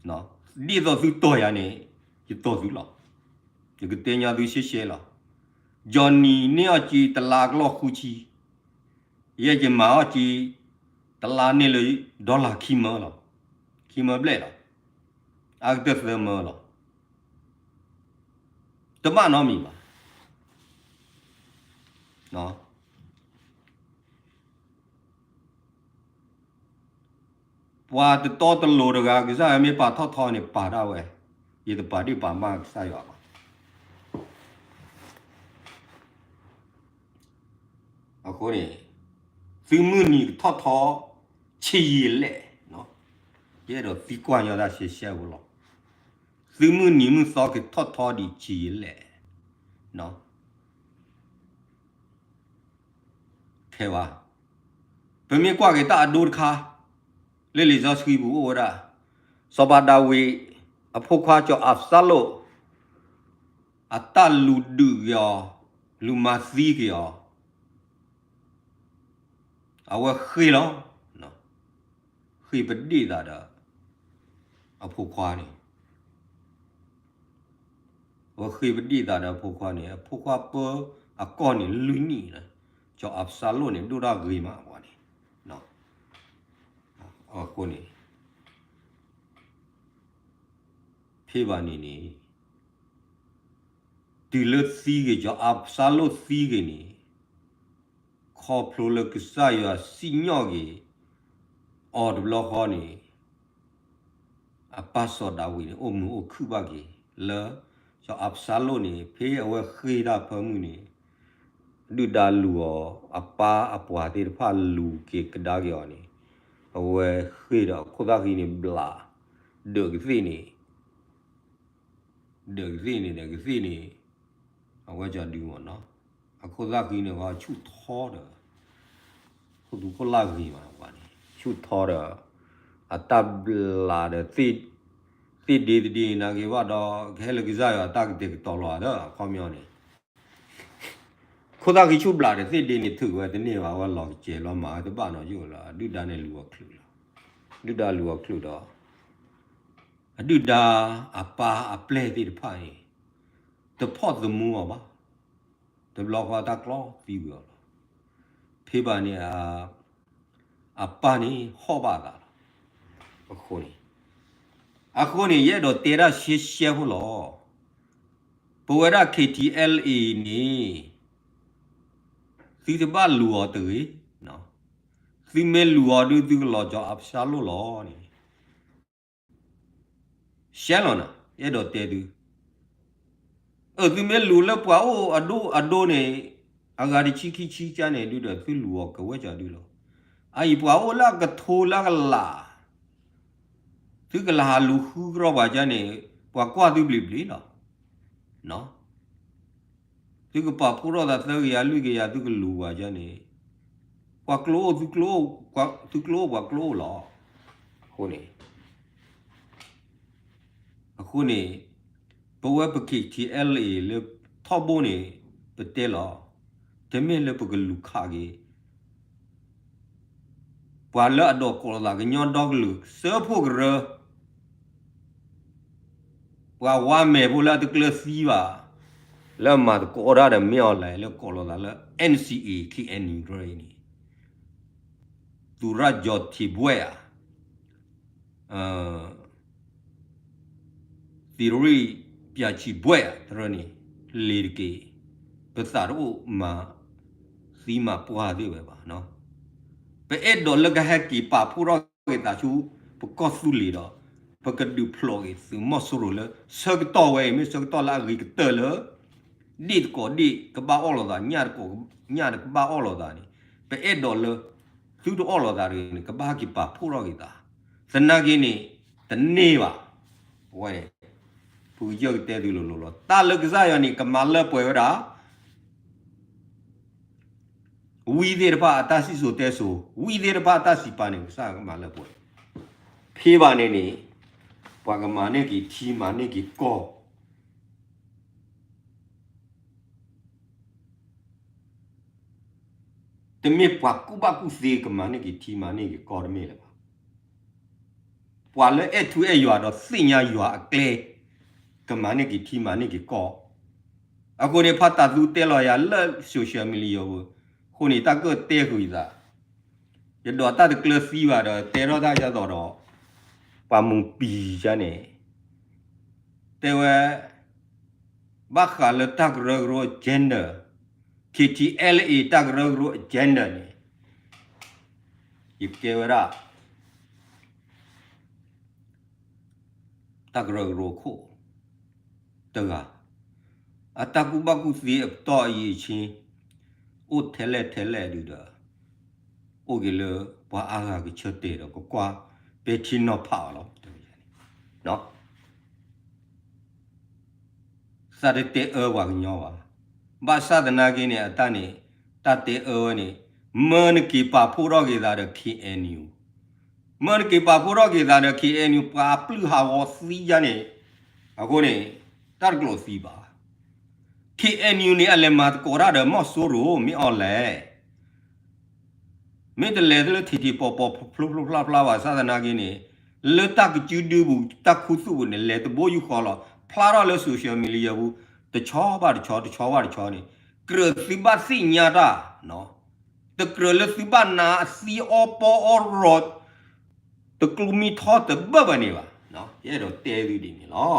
ဒ်သိးသုတီၤယၤန့ၣ် ယတီၤသုလီၤ. ယကတဲညါသုရှဲရှဲလီၤ. Johnny န့ၢ်အီၣ်က့ၤတလါကလီၢ်ဃုဆံ, ယဲယမၤအီၣ်က့ၤ တလါန့ၢ်လၢ dollar ခံမၢလီၤ. ခံမၢဘျဲၣ်လီၤ. အကတၢၢ်သၢမၢလီၤ. တဘၣ်နီတမံၤဘၣ်. ပှၤတတီတလိၤတဂၤ ကစၢ်ယွၤမ့ၢ်ပာ်ထီၣ်ထီန့ၣ် ပာ်ဒၣ်ဝဲ, ယတပာ်ဒ့ၣ်ပာ်မၢ်ကစၢ်ယွၤဘၣ်. အဃိန့ၣ် သုမုၢ်နံၤကထီၣ်ထီ ဆံးယံာ်လဲၣ်, ယအဲၣ်ဒိးသံကွၢ်ညီတၢ်ရှဲရှဲဖိလီၤ. သုမုၢ်နံၤမုၢ်သီကထီၣ်ထီဒံးဆံးယံာ်လဲၣ်. ခဲဘၣ်, ပမ့ၢ်ကွၢ်က့ၤတၢ်အဒိတခါ လၢလံာ်စီဆှံပူၤအိၣ်ဝဲဒၣ် စီၤပၤဒၤဝံး အဖိခွါစီၤအးစါလိၣ် အတၢ်လူၤဒုးက့ၤအီၤ လူၤမၤသံက့ၤအီၤ အဝဲဃ့ၢ်လီၤ. ဃ့ၢ်ပဒ့ၣ်သးဒီး အဖိခွါန့ၣ် အဝဲဃ့ၢ်ပဒ့ၣ်သးဒီးအဖိခွါန့ၣ် အဖိခွါပၢအကီၢ်န့ၣ်လွံၢ်နံၣ်လီၤ. စီၤအးစါလိၣ်န့ၣ် ဒိၣ်တၢ်ဂ့ၤမးပှၤန့ၣ်. အဃိန့ၣ် ဖဲဘၣ်န့ၣ်န့ၣ် တုၤလၢသံဂ့ၤ စီၤအးစါလိၣ်သံဂ့ၤန့ၣ် ခီဖျိလၢကစၢ်ယွၤစံၣ်ညီၣ်က့ၤအီၤတဘျီဃီန့ၣ် အပၢ်စီၤဒၤဝံးန့ၣ် အိၣ်မုာ်အိၣ်ခုၣ်ဘၣ်က့ၤ လၢစီၤအးစါလိၣ်န့ၣ် ဖဲအဝဲဃ့ၢ်တၢ်ဖၢမုၢ်န့ၣ် ဒုၣ်ဒါလူၤအီၤ အပၢ်အပှၤသ့ၣ်တဖၣ်လူၤက့ၤကဒါက့ၤအီၤန့ၣ် အဝဲဃ့ၢ်ဒီးအခိၣ်သၣ်ဃံန့ၣ်ဘျး ဒၢးကသ့ၣ်န့ၣ် ဒၢးကသ့ၣ်န့ၣ် ဒၢးကသ့ၣ်န့ၣ် အဝဲကၠီၤဒုမ့ၢ်နီၤ အခိၣ်သၣ်ဃံန့ၣ် ဆူၣ်ထီဒီး ခိၣ်သူခိၣ်လၢ်ဂ့ၤမးပှၤန့ၣ် ဆူၣ်ထီဒီး အတၢ်ဘျးဒီးသ့ၣ် သ့ၣ်ဒ့တဒ့နာ်က့ၤဘၣ်ဒီး ကဟဲလၢကစၢ်ယွၤတၢ်ကတဲာ်ကတီၤလီၤဒီး အခီပညီန့ၣ် ခိၣ်သၣ်ဃံဆူၣ်ဘျးဒီး သ့ၣ်ဒ့န့ၣ်ထုးဝဲတန့ၢ်ဘၣ် အဝဲလီၤကစဲၤလီၤမၤဝဲတဘၣ်နီၤယိၣ်လီၤ အဒုၣ်ဒါန့ၣ်လူၤအီၤချုးလီၤ ဒုၣ်ဒါလူၤအီၤချုးဒီး အဒုၣ်ဒါအပၢ်အပျဲၢ်သ့ၣ်တဖၣ်န့ၣ် တဖီၣ်သမူအီၤဘၣ် တဘျီဃီတၢ်ကျီသံဝံၤအီၤလီၤ ဖဲဘၣ်န့ၣ် အပၢ်န့ၣ်ဟီၣ်ဘၣ်အသးလီၤ အဃိန့ၣ် အဃိန့ၣ် ယအဲၣ်ဒိးတဲဒၣ်ရှဲရှဲဖိလီၤ ပဝဲဒၣ် K T L A န့ၣ် သုတဘၣ်လူၤအီၤတဂ့ၤ, သုမ့ၢ်လူၤအီၤဒုး သုကလီၤကီၤအဘၡါလိၣ်လီၤန့ၣ်, ရှဲလီၤနၤ, အဲၣ်ဒိးတဲသု, အၢ သုမ့ၢ်လူၤလၢပှၤအိၣ်အဒိၣ်အဒိၣ်န့ၣ်, အဂၤတဆံခံဆံကန့ၣ်ဒုးဒီး သုလူၤအီၤကဝဲၢ်ကီၤဒုးလီၤ. အအံၤပှၤအိၣ်လၢအကထိလၢအကလး သုကလၤဟးလူၤဃုကရီပှၤကန့ၣ်, ပှၤကွၢ်သုဘျံးဘျံးလီၤ. သုကပာ်ဖှိၣ်ထီၣ်သးသၢကယၤလွံၢ်ကယၤ သုကလူၤပှၤကန့ၣ်, ပှၤကျိအိၣ်, သုကျိအိၣ်ပှၤကျိအိၣ်လီၤ. အဃိန့ၣ်, အဃိန့ၣ်, ပဝဲပ K T L A လၢထီဘိန့ၣ် ပတဲလီၤ, တမ့ၢ်လၢပကလူၤခးက့ၤ ပှၤလၢအဒိးကိးလိာ်သးကညီဒီကလုာ်စၢဖှိၣ်ကရၢ, ပှၤဝါမဲာ်ဖိလၢအတကျၢၤသံဘၣ်, လၢအမၤသကိးတၢ်ဒီးမ့ၢ်အီၤလဲၣ် လၢကိးလိာ်သးလၢ N C A K N U တရၢအံၤန့ၣ်, သူရကျော်ထင်ဘွဲ့ဧါ, သီရိပျံချီဘွဲ့ဧါ တရၢန့ၣ်, လ့ၤတက့ၢ်, ပသးတအိၣ်မၤသံမၤပှၢ်သ့ၣ်ဝဲဘၣ်. ပအဲၣ်ဒိးလၢကဟဲက့ၤပာ်ဖှိၣ်ထီၣ်က့ၤသးဆူ ပကီၢ်သူလ့ၤဒီး, ပကဒုးဖျိးက့ၤသုးမီၤစိရိၤလၢ ဆၢကတီၢ်ဝဲအံၤ မ့ၢ်ဆၢကတီၢ်လၢအဂ့ၤကတၢၢ်လၢ ဒ့ၣ်တကိးဒ့ၣ်ကဘၣ်အီၣ်လိာ်သး, ညၣ်တကိးညၣ်ကဘၣ်အီၣ်လိာ်သးန့ၣ်, ပအဲၣ်ဒိးလၢ သုတအီၣ်လိာ်သးတဂ့ၤန့ၣ် ကဘၣ်ဟဲက့ၤပာ်ဖှိၣ်ထီၣ်က့ၤသး, သနာ်က့န့ၣ် တန့ၢ်ဘၣ်. အဝဲန့ၣ် ပကယၢၢ်ကတဲသုလိၤလိၤလီၤ. တၢ်လၢကစၢ်ယွၤန့ၣ် ကမၤလၢပှဲၤဝဲဒၣ် ဝံသ့ၣ်တဖၣ်အတၢ်စံၣ်စိၤတဲစိၤ, ဝံသ့ၣ်တဖၣ်အတၢ်စံးပာ်န့ၣ် ကစၢ်ယွၤကမၤလၢပှဲၤ. ဖဲဘၣ်န့ၣ်န့ၣ်, ပှၤကမၤန့ၢ်က့ၤထံမၤန့ၢ်က့ၤကီၢ် တမ့ၢ်ပှၤကူၣ်ဘၣ်ကူၣ်သ့ ကမၤန့ၢ်က့ၤထံမၤန့ၢ်က့ၤကီၢ်တမ့ၢ်လၢၤဘၣ်. ပှၤလၢအဲၣ်ထူအဲၣ်ယွၤဒီးသ့ၣ်ညါယွၤအကျဲ ကမၤန့ၢ်က့ၤထံမၤန့ၢ်က့ၤကီၢ်. အဃိန့ၣ် ဖါတၢ်သူတဲလီၤယၤလၢ social media ပူၤ, အဃိန့ၣ် တၢ်ကၢၣ်တဲဃုာ်ယသး, ယဒိးတၢ်တကျၢၤသံဘၣ်ဒီး တဲထီၣ်တၢ်ဒ်သိးဒီး ပှၤမူပံၤကန့ၣ် တဲဝဲ ဘၣ်ဃးလၢတၢ်ကရၢကရိ agenda, K T L A တၢ်ကရၢကရိ agenda န့ၣ်, ယကဲဝဲဒၣ် တၢ်ကရၢကရိခိၣ်တဂၤ, အတၢ်ကူၣ်ဘၣ်ကူၣ်သ့အပတီၢ်အယံာ်အဆ့ အိၣ်ထဲလဲၣ်ထဲလဲၣ်ဒုးဒီး အိၣ်က့ၤလၢပှၤအါဂၤကဆၢတဲာ်ဒီး ကကွၢ်ပဲာ်ထံနီၤဖးအီၤလီၤ. သးတတဲအၢပှၤကညီဘၣ်. ဘၣ်ဆၣ်သနာ်က့န့ၣ် အတၢ်န့ၣ် တၢ်တဲအၢဝဲန့ၣ် မၢနက့ၤပာ်ဖှိၣ်ထီၣ်က့ၤသးဒီး K N U, မၢနက့ၤပာ်ဖှိၣ်ထီၣ်က့ၤသးဒီး K N U ပှၤအပျုၢ်ဟးဂီၤသံယါန့ၣ်, အဃိန့ၣ် တၢ်တကျိၤသံဘၣ်. K N U န့ၣ် အလဲၤမၤသကိးတၢ်ဒီးမီၢ်စိရိၤ မ့ၢ်အီၤလဲၣ် မ့ၢ်တလဲၤလၢထံးထံးပိာ်ပိာ်ဖျိဖျိဖျါဖျါဘၣ်ဆၣ်သနာ်က့န့ၣ်, လၢတၢ်ကစုဒုပူၤ တၢ်ခူသူၣ်ပူၤန့ၣ် လဲၤတဘိယူၢ်ဃီလီၤ. ဖျါထီၣ်လၢ social media ပူၤ တဆီဘၣ်တဆီ တဆီဘၣ်တဆီန့ၣ်, ကြၢးသုဘၣ်သ့ၣ်ညါတၢ်, တကြၢးလၢသုဘၣ်နါအသံအီပီအီရီၤ တကျိမံထီတဘၢၣ်ဘၣ်န့ၣ်ဘၣ်. ယအဲၣ်ဒိးတဲသုဒ်န့ၣ်လီၤ.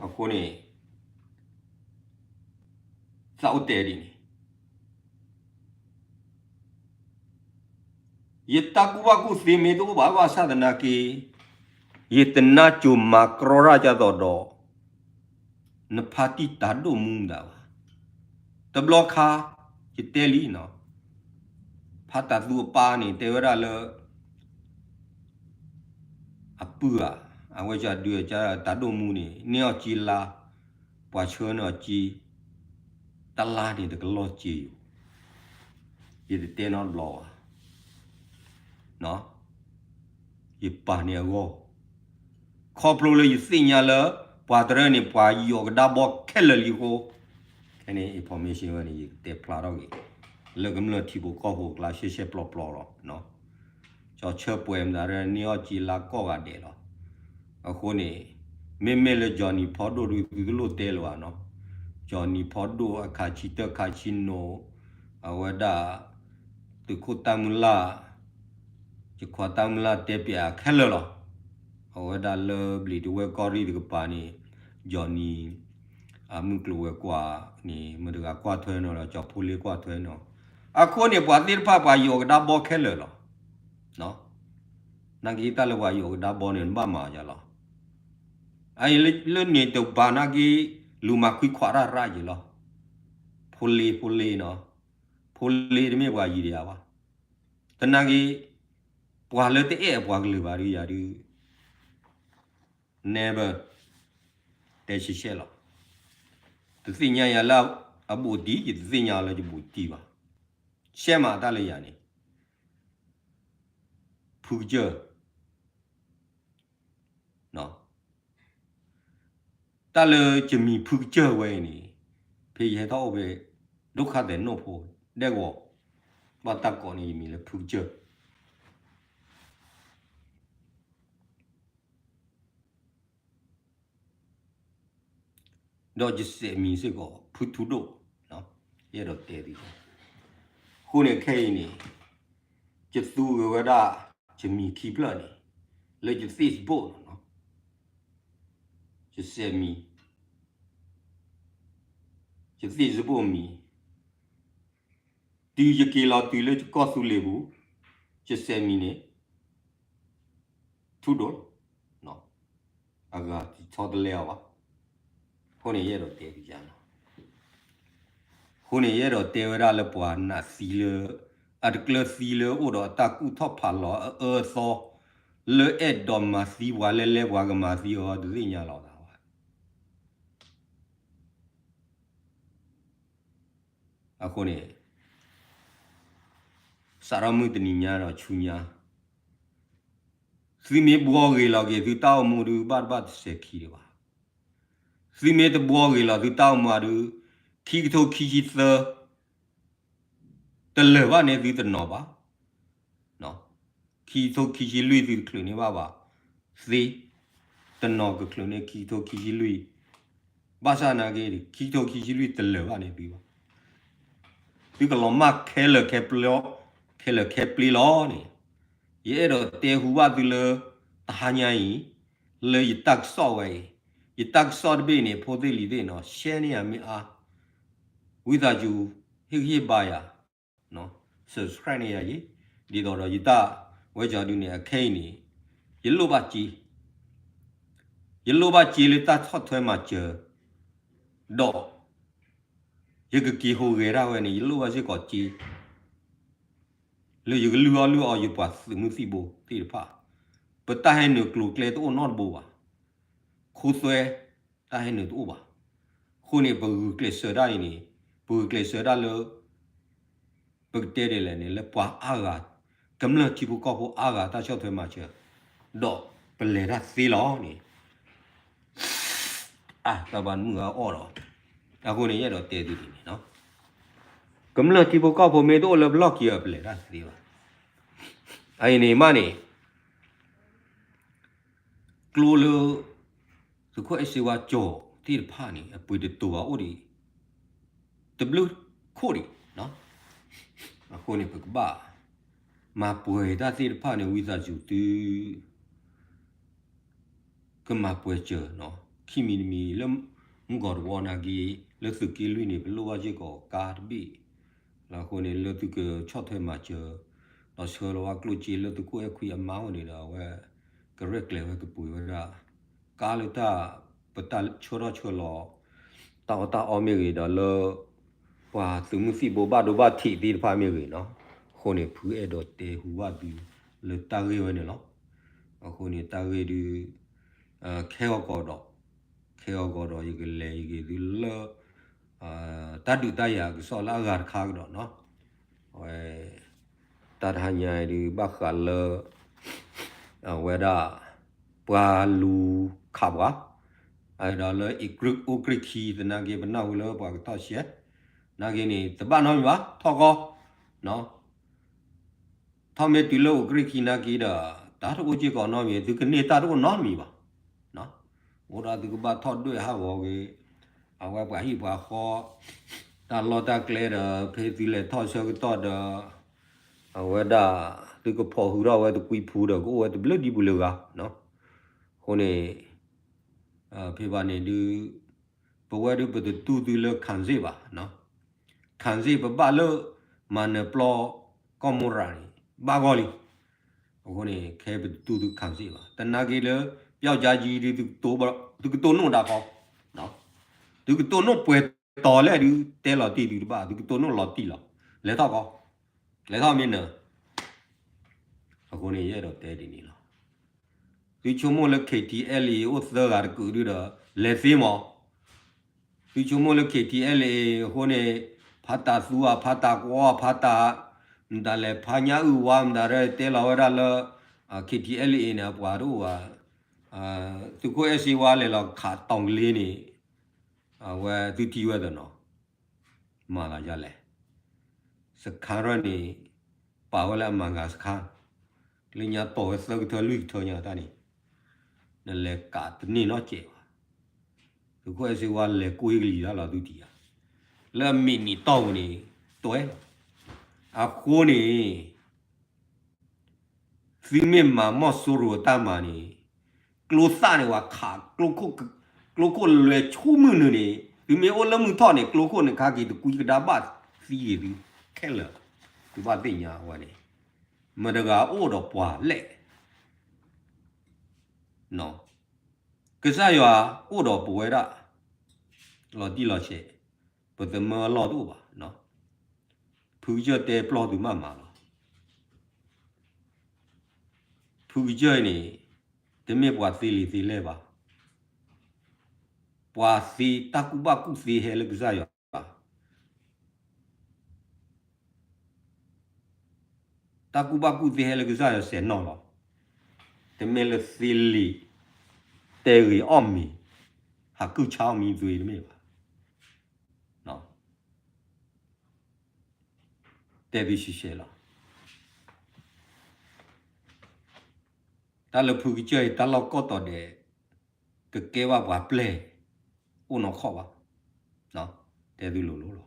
အဃိန့ၣ် သးအိၣ်တဲဒ်န့ၣ် ယတၢ်ကူၣ်ဘၣ်ကူၣ်သ့မ့ၢ်တအိၣ်ဘၣ်ဘၣ်ဆၣ်သနာ်က့, ယတနါစိၤမၤကြီတၢ်ဒ်သိးဒီး နဖါတံၢ်တၢ်ဒိၣ်မူမတၤဘၣ်. တဘျီခါ ယတဲလံ, ဖါတၢ်သူအပၢ်န့ၣ် တဲဝဲဒၣ်လၢ အပုၢ်ဧါ, အဝဲကဒုးတၢ်ဒိၣ်မူန့ၣ် န့ၢ်အီၤက့လါ, ပှၤဆှၢန့ၢ်အီၤက့, တလါန့ၣ်တကလီၢ်က့ယိာ်, ယတတဲနီတဘျီဘၣ်, ယပာ်န့ၢ်အဂီၢ်, ခီဖျိလၢယသ့ၣ်ညါလၢ ပှၤတရၢန့ၣ် ပှၤယိးကဒါဘီခဲလၢာ်လံအဃိ, ခဲန့ၣ် information ဝဲန့ၣ် ယကတဲဖျါထီၣ်က့ၤ လၢကမျၢၢ်ထံဖိကီၢ်ဖိအကျါရှဲရှဲပျီပျီလီၤ. ကၠီဆၢပှဲၤမတၤရၢန့ၢ်အီၣ်က့ၤလါကီၢ်ဂၤဒဲးလီၤ. အဃိန့ၣ် မ့မ့ၢ်လၢ Johnny ဖီဒိၣ်ဒုး သုတလိၣ်တဲလၢၤဘၣ်နီၤ. Johnny ဖီဒိၣ်အခးဆံတၢခးဆံနိ, အဝဲဒၣ် သုးခိၣ်တၢ်မုၢ်လၢ် ယခွါတၢ်မုၢ်လၢ်တဲပၠးအခဲလၢာ်လီၤ. အဝဲဒၣ်လၢဘျံးတဝဲၢ်ကီၢ်ရ့ၣ်တကပၤန့ၣ် Johnny အမုၢ်ကျိၤဝဲၤကွာ်န့ၣ် မတၤတဂၤကွၢ်ထွဲနီၤဒီး ကၠီဖိလ့ကွၢ်ထွဲနီၤ. အဃိန့ၣ် ပှၤသ့ၣ်တဖၣ်ပှၤယိးကဒါဘီခဲလၢာ်လီၤ. နာ်က့တၢ်လၢပှၤယိးကဒါဘီန့ၣ် နဘၣ်မၤယၤလီၤ. အအံၤလၢန့ၣ်တကပၤနာ်က့ လူၤမၤခွံခွးတၢ်ရၣ်ယံၤလီၤ. ဖိလ့ဖိလ့နီၤ, ဖိလ့တမ့ၢ်ပှၤယံၤတယၤဘၣ်. တနာ်က့ ပှၤလၢတအဲၣ်အပှၤကလုာ်ဘၣ်ဒုးယၤဒုး never တဲဆံဆဲလီၤ. တသ့ၣ်ညါယၤလၢအဘူးတံၢ်, ယတသ့ၣ်ညါလၢယဘူးတံၢ်ဘၣ်. ဆဲးမၤတၢ်လၢယၤန့ၣ် ဖုကစၢၢ် တၢ်လၢယမံၤဖုကစၢၢ်ဝဲအံၤန့ၣ် ဖဲယဟဲထီၣ်အိၣ်ဖဲ ဒိၣ်ခါသဲးနိၣ်ဖိ ဒဲကဝီၤ ဘၣ်တၢ်ကိးန့ၣ် ယမံၤလၢဖုကစၢၢ် ဒီးယစဲးမံၤစ့ၢ်ကီး ဖုထူဒိၣ်, ယအဲၣ်ဒိးတဲသု, အဃိန့ၣ်ခဲအံၤန့ၣ် ယသူဂ့ၤဝဲဒၣ် ယမံၤခံဖျၢၣ်န့ၣ် လၢယ Facebook န့ၣ်, ယစဲးမံၤ, ယ Facebook မံၤ, တုၤယက့ၤလီၤတုၤလၢယကီၢ်သူလ့ၤပူၤ, ယစဲးမံၤန့ၣ် ထူဒိၣ်လီၤ. အဂၤတဆီတလဲအီၤဘၣ်. အဃိန့ၣ်ယအဲၣ်ဒိးတဲသုယၤလီၤ. အဃိန့ၣ်ယအဲၣ်ဒိးတဲဝဲဒၣ်လၢပှၤနာ်သံလၢ အတကျၢၤသံလၢအိၣ်ဒီးအတၢ်ကူၣ်ထီၣ်ဖးလီၤအအၢအသီ လၢအဲၣ်ဒိးမၤသံပှၤလဲၣ်လဲၣ် ပှၤကမၤသံအီၤတသ့ၣ်ညါလီၤသးဘၣ်. အဃိန့ၣ် စးထီၣ်မုၢ်တနံၤညါဒီးဆူညါ သုမ့ၢ်ဘှီဂ့ၤလီၤက့ၤ သုတၢ်အိၣ်မူဒုး ဘၣ်တဘၣ်တစဲးခံဒံးဘၣ်. သုမ့ၢ်တဘှီဂ့ၤလီၤ သုတၢ်အိၣ်မူဒုး ခံကထိခံဆံသၢ တလၢာ်ဘၣ်န့ၣ် သုတနီၤဘၣ်. ခံကထိခံဆံလွံၢ် သုတချုးန့ၢ်ဘၣ်ဘၣ်သ့, တနီၤကချုးန့ၢ်ခံကထိခံဆံလွံၢ်, ဘၣ်ဆၣ်နာ်က့ ခံကထိခံဆံလွံၢ်တလၢာ်ဘၣ်န့ၣ်သုဘၣ်. သုကလီၤမၢ်ခဲလၢာ်ခဲပျ့, ခဲလၢာ်ခဲပျ့လီၤန့ၣ်, ယအဲၣ်ဒိးတဲဟူဘၣ်သုလၢ တဟါညါအံၤ လၢယတၢ်ကစီၣ်ဝဲအံၤ, ယတၢ်ကစီၣ်တဘ့ၣ်န့ၣ် ဖိသ့ၣ်လံၤသ့ၣ်နီၤ share န့ၢ်ယၤမ့ၢ်အါ, ဝံသးစူၤ ဟ့ၣ်ဂံၢ်ဟ့ၣ်ဘါယၤ subscribe န့ၢ်ယၤယံၤ, ဒ်သိးဒီးယတၢ်ဝဲကီဒုန့ၣ် အခဲအံၤန့ၣ် ယလိၣ်ဘၣ်စ့, ယလိၣ်ဘၣ်စ့လၢတၢ်ဆီၣ်ထွဲမၤစၢၤ, ဒီး ယကက့ၤဟူးဂဲၤဒၣ်ဝဲန့ၣ် ယလိၣ်ဘၣ်စ့ၢ်ကီးစ့ လၢယကလုၢ်အီၣ်လုၢ်အီယပှၤသုးမုၢ်သံၣ်ဘိသ့ၣ်တဖၣ်, ပတၢ်ဟဲနုာ်ကျိၤကျဲတအိၣ်နီတဘိဘၣ်, ခိသွဲတၢ်ဟဲနုာ်တအိၣ်ဘၣ်. အဃိန့ၣ် ပဂုာ်ကျဲးစၢးဒၣ်အံၤန့ၣ်, ပဂုာ်ကျဲးစၢးဒၣ်လၢ ပကတဲဒ်လဲၣ်န့ၣ် လၢပှၤအါဂၤ, ကမျၢၢ်ထံဖိကီၢ်ဖိအါဂၤတၢ်ဆီၣ်ထွဲမၤစၢၤ, ဒီးပလဲၤတၢ်သ့လီၤန့ၣ် အတၢ်ဘၣ်မုၢ်ဂၤအီၣ်ဒီး, အဃိန့ၣ် ယအဲၣ်ဒိးတဲသုဒ်န့ၣ်, ကမျၢၢ်ထံဖိကီၢ်ဖိမ့ၢ်တအိၣ်လၢပလီၢ်ခံ ပလဲၤတၢ်သ့ဘၣ်. အအံၤန့ၣ်မးန့ၣ် ကျိလၢ သုးခိၣ်အဲၣ်စ့ဝါကၠီၤသ့ၣ်တဖၣ်န့ၣ် အပှ့ၤတတိၤဘၣ်အိၣ်ဒံး တဘျုးခိၣ်ဒံး, အဃိန့ၣ် ပကဘၣ် မၤပှဲၤတၢ်သ့ၣ်တဖၣ်န့ၣ် ဝံသးစူၤသု ကမၤပှဲၤစၢၤ, ခံမံၤတမံၤလၢ မုၢ်ကီၤတဝီနာ်က့ လၢသုးက့လွံၢ်န့ၣ် ပလိၣ်ဘၣ်စ့ၢ်ကီးကါတဘ့ၣ်, အဃိန့ၣ် လၢသုကဆီၣ်ထွဲမၤစၢၤ, ဒီးဆှၢလီၤဝဲကျိၣ်စ့လၢသုးခိၣ်အဲၣ်ခွံအမါအိၣ်န့ၣ်ဒီး အဝဲ ကရဲၣ်ကျဲၤဝဲကပှ့ၤဝဲဒၣ် ကါလၢတၢ် ပတၢ်ဆှၢထီၣ်ဆှၢလီၤ တၢ်အီၣ်တၢ်အီမ့ၢ်ဂ့ၤ ဒီးလၢ ပှၤသုးမုၢ်သံၣ်ဘိဘၣ်ဒိဘၣ်ထံးသ့ၣ်တဖၣ်မ့ၢ်ဂ့ၤနီၤ, အဃိန့ၣ် ဖုအဲၣ်ဒိးတဲဟူဘၣ်သု လၢတၢ်ဂ့ၢ်ဝဲန့ၣ်လီၤ. အဃိန့ၣ် တၢ်ဂ့ၢ်ဒုး ခဲဂီၤကီးဒီး ခဲဂီၤကီးဒီး ယကလဲၤယက့ၤသုလၢ တၢ်ဒုးတၢ်ယၤကစီၣ်လၢအဂၤတခါကဒီးနီၤ, အဝဲ တၢ်တဟါညါအံၤဒုး ဘၣ်ဃးလၢ အဝဲဒၣ် ပှၤလူၤခးပှၤ, ဒီးလၢ အိၣ်ကြ့ၢ်ခံ သနာ်က့ ပနၢ်ဟူလၢပှၤကထီၣ်ရှဲ, နာ်က့န့ၣ် တဘၣ်နီတမံၤဘၣ် ထီၣ်ကီ, ထီၣ်မ့ၢ်တုၤလၢအိၣ်ကြ့ၢ်ခံနာ်က့ဒီး တၢ်တအိၣ်စ့ၢ်ကီးနီတမံၤ သုကန့ၢ်တၢ်တအိၣ်နီတမံၤဘၣ်, အိၣ်ဒီးသုကဘၣ်ထီၣ်ဒွဲၣ်ဟးဂီၤက့ၤ အဝဲပှၤဟံၣ်ပှၤဃီ တၢ်လီၢ်တၢ်ကျဲဒီး ဖဲသုလဲၤထီၣ်ဆၢကတီၢ်ဒီး အဝဲဒၣ် သုကဖီၣ်ဟုထီၣ်ဝဲတကွံဖုဒီး ကအိၣ်ဝဲတဘျုးဒံးပူၤလၢဂၤ, အဃိန့ၣ် ဖဲဘၣ်န့ၣ်ဒုး ပဝဲဒုးပတတူၢ်သုလၢ ခၣ်စ့ၣ် ဘၣ်, ခၣ်စ့ၣ် ပဘၣ်လၢ မၤနၢၤပျီ ကီၢ်မိရၤန့ၣ် ဘၣ်ဂီၢ်လံ, အဃိန့ၣ် ခဲပတတူၢ်သု ခၣ်စ့ၣ် ဘၣ်, သနာ်က့လၢ ပျီကၠါကံဒုး သုကတိၢ်နီၣ်ဒၣ်ဃီ, သုကတိၢ်နီၣ်ပှဲၤတီၤလဲၣ်ဒုး တဲလီၤတံၢ်သုတဘၣ် သုကတိၢ်နီၣ်လီၤတံၢ်လီၤ, လဲၤထီၣ်ကီ, လဲၤထီၣ်မ့ၢ်နၢၤ, အဃိန့ၣ် ယအဲၣ်ဒိးတဲဒ်န့ၣ်လီၤ. သုဆိကမိၣ်လၢ KTLA အိၣ်သၢဂၤတကုာ်ဒုဒီး လဲၤသ့မး, သုဆိကမိၣ်လၢ KTLA အဃိန့ၣ် ဖးတၢ်သူဧါ ဖးတၢ်ကွီဧါ ဖးတၢ် မတၤလဲၣ် ဖးညၣ်အုၣ်ဝါ မတၤရဲ တဲလီၤဝဲဒၣ်လၢ KTLA န့ၣ် အပှၤတအိၣ်ဘၣ်, သုးခိၣ်အဲၣ်စ့ဝါလဲၤလီၤခးတီၤကလ့န့ၣ် အဝဲသုထံၣ်ဝဲသနီၤ မၤသးဒ်လဲၣ်, စခါရၢၣ်န့ၣ် ပာ်ဝဲလၢအမၤဂၤစခါ, လၢညါတီၢ်ဝဲသၢကထၢလွံၢ်ကထၢညါတၢ်န့ၣ်, နလဲၤကးတန့ၢ်နီတစဲးဘၣ်, သုးခိၣ်အဲၣ်စ့ဝါလဲၤကွ့ကလံၤတၢ်လီၤသုထံၣ်ဧါ, လၢအမံးနံးတီၢ်ပူၤန့ၣ် တွဲလီၤ, အဃိန့ၣ် သုမ့ၢ်မၤမီၢ်စိရိၤအတၢ်မၤန့ၣ်, ကျိသၣ်န့ၣ် ပှၤခး ကျိခိၣ်လွဲၤဆူမုၢ်နုာ်န့ၣ် သုမ့ၢ်အိၣ်လၢမုၢ်ထီၣ်န့ၣ် ကျိခိၣ်န့ၣ်ခါက့ၤတကွံကဒါဘၣ်သံက့ၤသုခဲလၢာ်, သုဘၣ်သ့ၣ်ညါဝဲန့ၣ်, မတၤတဂၤအိၣ်ဒီးပှၤလဲၣ် ကစၢ်ယွၤအိၣ်ဒီးပဝဲဒၣ် လီၤတံၢ်လီၤဆဲး, ပသမၢအလီၢ်တအိၣ်ဘၣ်, ဖုကစၢၢ်တဲပျီၢ်သုမးမးလီၤ. ဖုကစၢၢ်အံၤန့ၣ် တမ့ၢ်ပှၤသ့လံာ်သ့လဲၢ်ဘၣ်, ပှၤသ့တၢ်ကူၣ်ဘၣ်ကူၣ်သ့ဟဲလၢကစၢ်ယွၤ တၢ်ကူၣ်ဘၣ်ကူၣ်သ့ဟဲလၢကစၢ်ယွၤစဲးနီၣ်လီၤ. တမ့ၢ်လၢသ့လံာ် တဲဂ့ၤအီၣ်မ့ၤ ဟးကုၢ်ဆါအီၣ်မံသွံတမ့ၢ်ဘၣ်. တဲသုရှဲရှဲလီၤ. တၢ်လၢဖုကစၢၢ်အံၤ တၢ်လီၢ်ကီၢ်တီၤဒဲး ကကဲဘၣ်ပှၤပျဲၢ် အိၣ်နီၢ်ခီၣ်ဘၣ်. တဲသုလိၤလိၤလီၤ.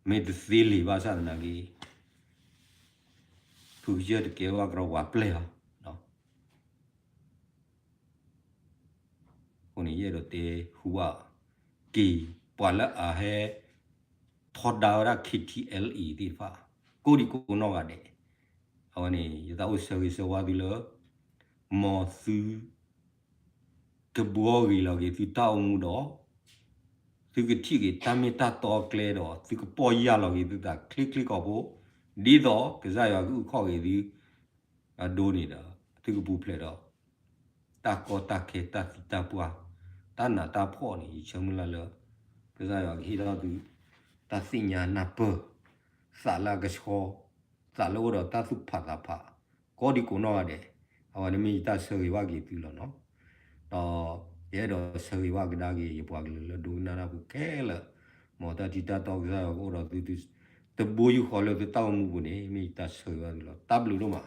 မ့ၢ်တသ့လံာ်ဘၣ်ဆၣ်သနာ်က့ ဖုကစၢၢ်တကဲဘၣ်ကရီပှၤပျဲၢ်လီၤ. အဃိန့ၣ် ယအဲၣ်ဒိးတဲဟူဘၣ်က့ၤ ပှၤလၢအဟဲထီဒါဝဲဒၣ် KTLA သ့ၣ်တဖၣ် ကိးဒံကိးနီၢ်ဂၤဒဲး, အဝဲန့ၣ် ယသးအိၣ်ဆၢဂ့ၤဆၢဝါသုလၢ မ်သု ကဘှီဂ့ၤလီၤက့ၤသုတၢ်အိၣ်မူဒီး သုကထံၣ်က့ၤတၢ်မ့ၢ်တၢ်တီအကျဲဒီး သုကပီၢ်ယၢ်လီၤက့ၤသုသးချ့ချ့ကီးဖိ, ဒ်သိးကစၢ်ယွၤကအုၣ်ခီၣ်က့ၤသု အဒိန့ၣ်ဒီး သုကပူၤဖျဲးဒီး တၢ်ကီတၢ်ခဲတၢ်သံတၢ်ပှၢ် တၢ်နးတၢ်ဖှီၣ်န့ၣ် ယဆၢမုၢ်လၢ်လၢ ကစၢ်ယွၤကဟ့ၣ်ထီၣ်သု တၢ်သ့ၣ်ညါနၢ်ပၢၢ် သးလၢအကဆှီ သးလၢအိၣ်ဒီးတၢ်သူၣ်ဖးသးဖး ကိးဒံကိးနီၢ်ဂၤဒဲး, အဝဲန့ၣ်မ့ၢ်ယတၢ်ဆၢဂ့ၤဘၣ်က့ၤသုလီၤနီၤ. ဒီးယအဲၣ်ဒိးဆၢဂ့ၤဘၣ်ကဒါက့ၤ ယပှၤကလုာ်လၢဒိကနၣ်တၢ်ဖိခဲလၢာ်, မ်တၢ်ထံတၢ်တီကစၢ်ယွၤကအိၣ်ဒီးသု တဘိယူၢ်ဃီလၢသုတၢ်အိၣ်မူပူၤန့ၣ် မ့ၢ်ယတၢ်ဆၢဂ့ၤဘၣ်သုလီၤ. တၢ်ဘျုးဒိၣ်မး.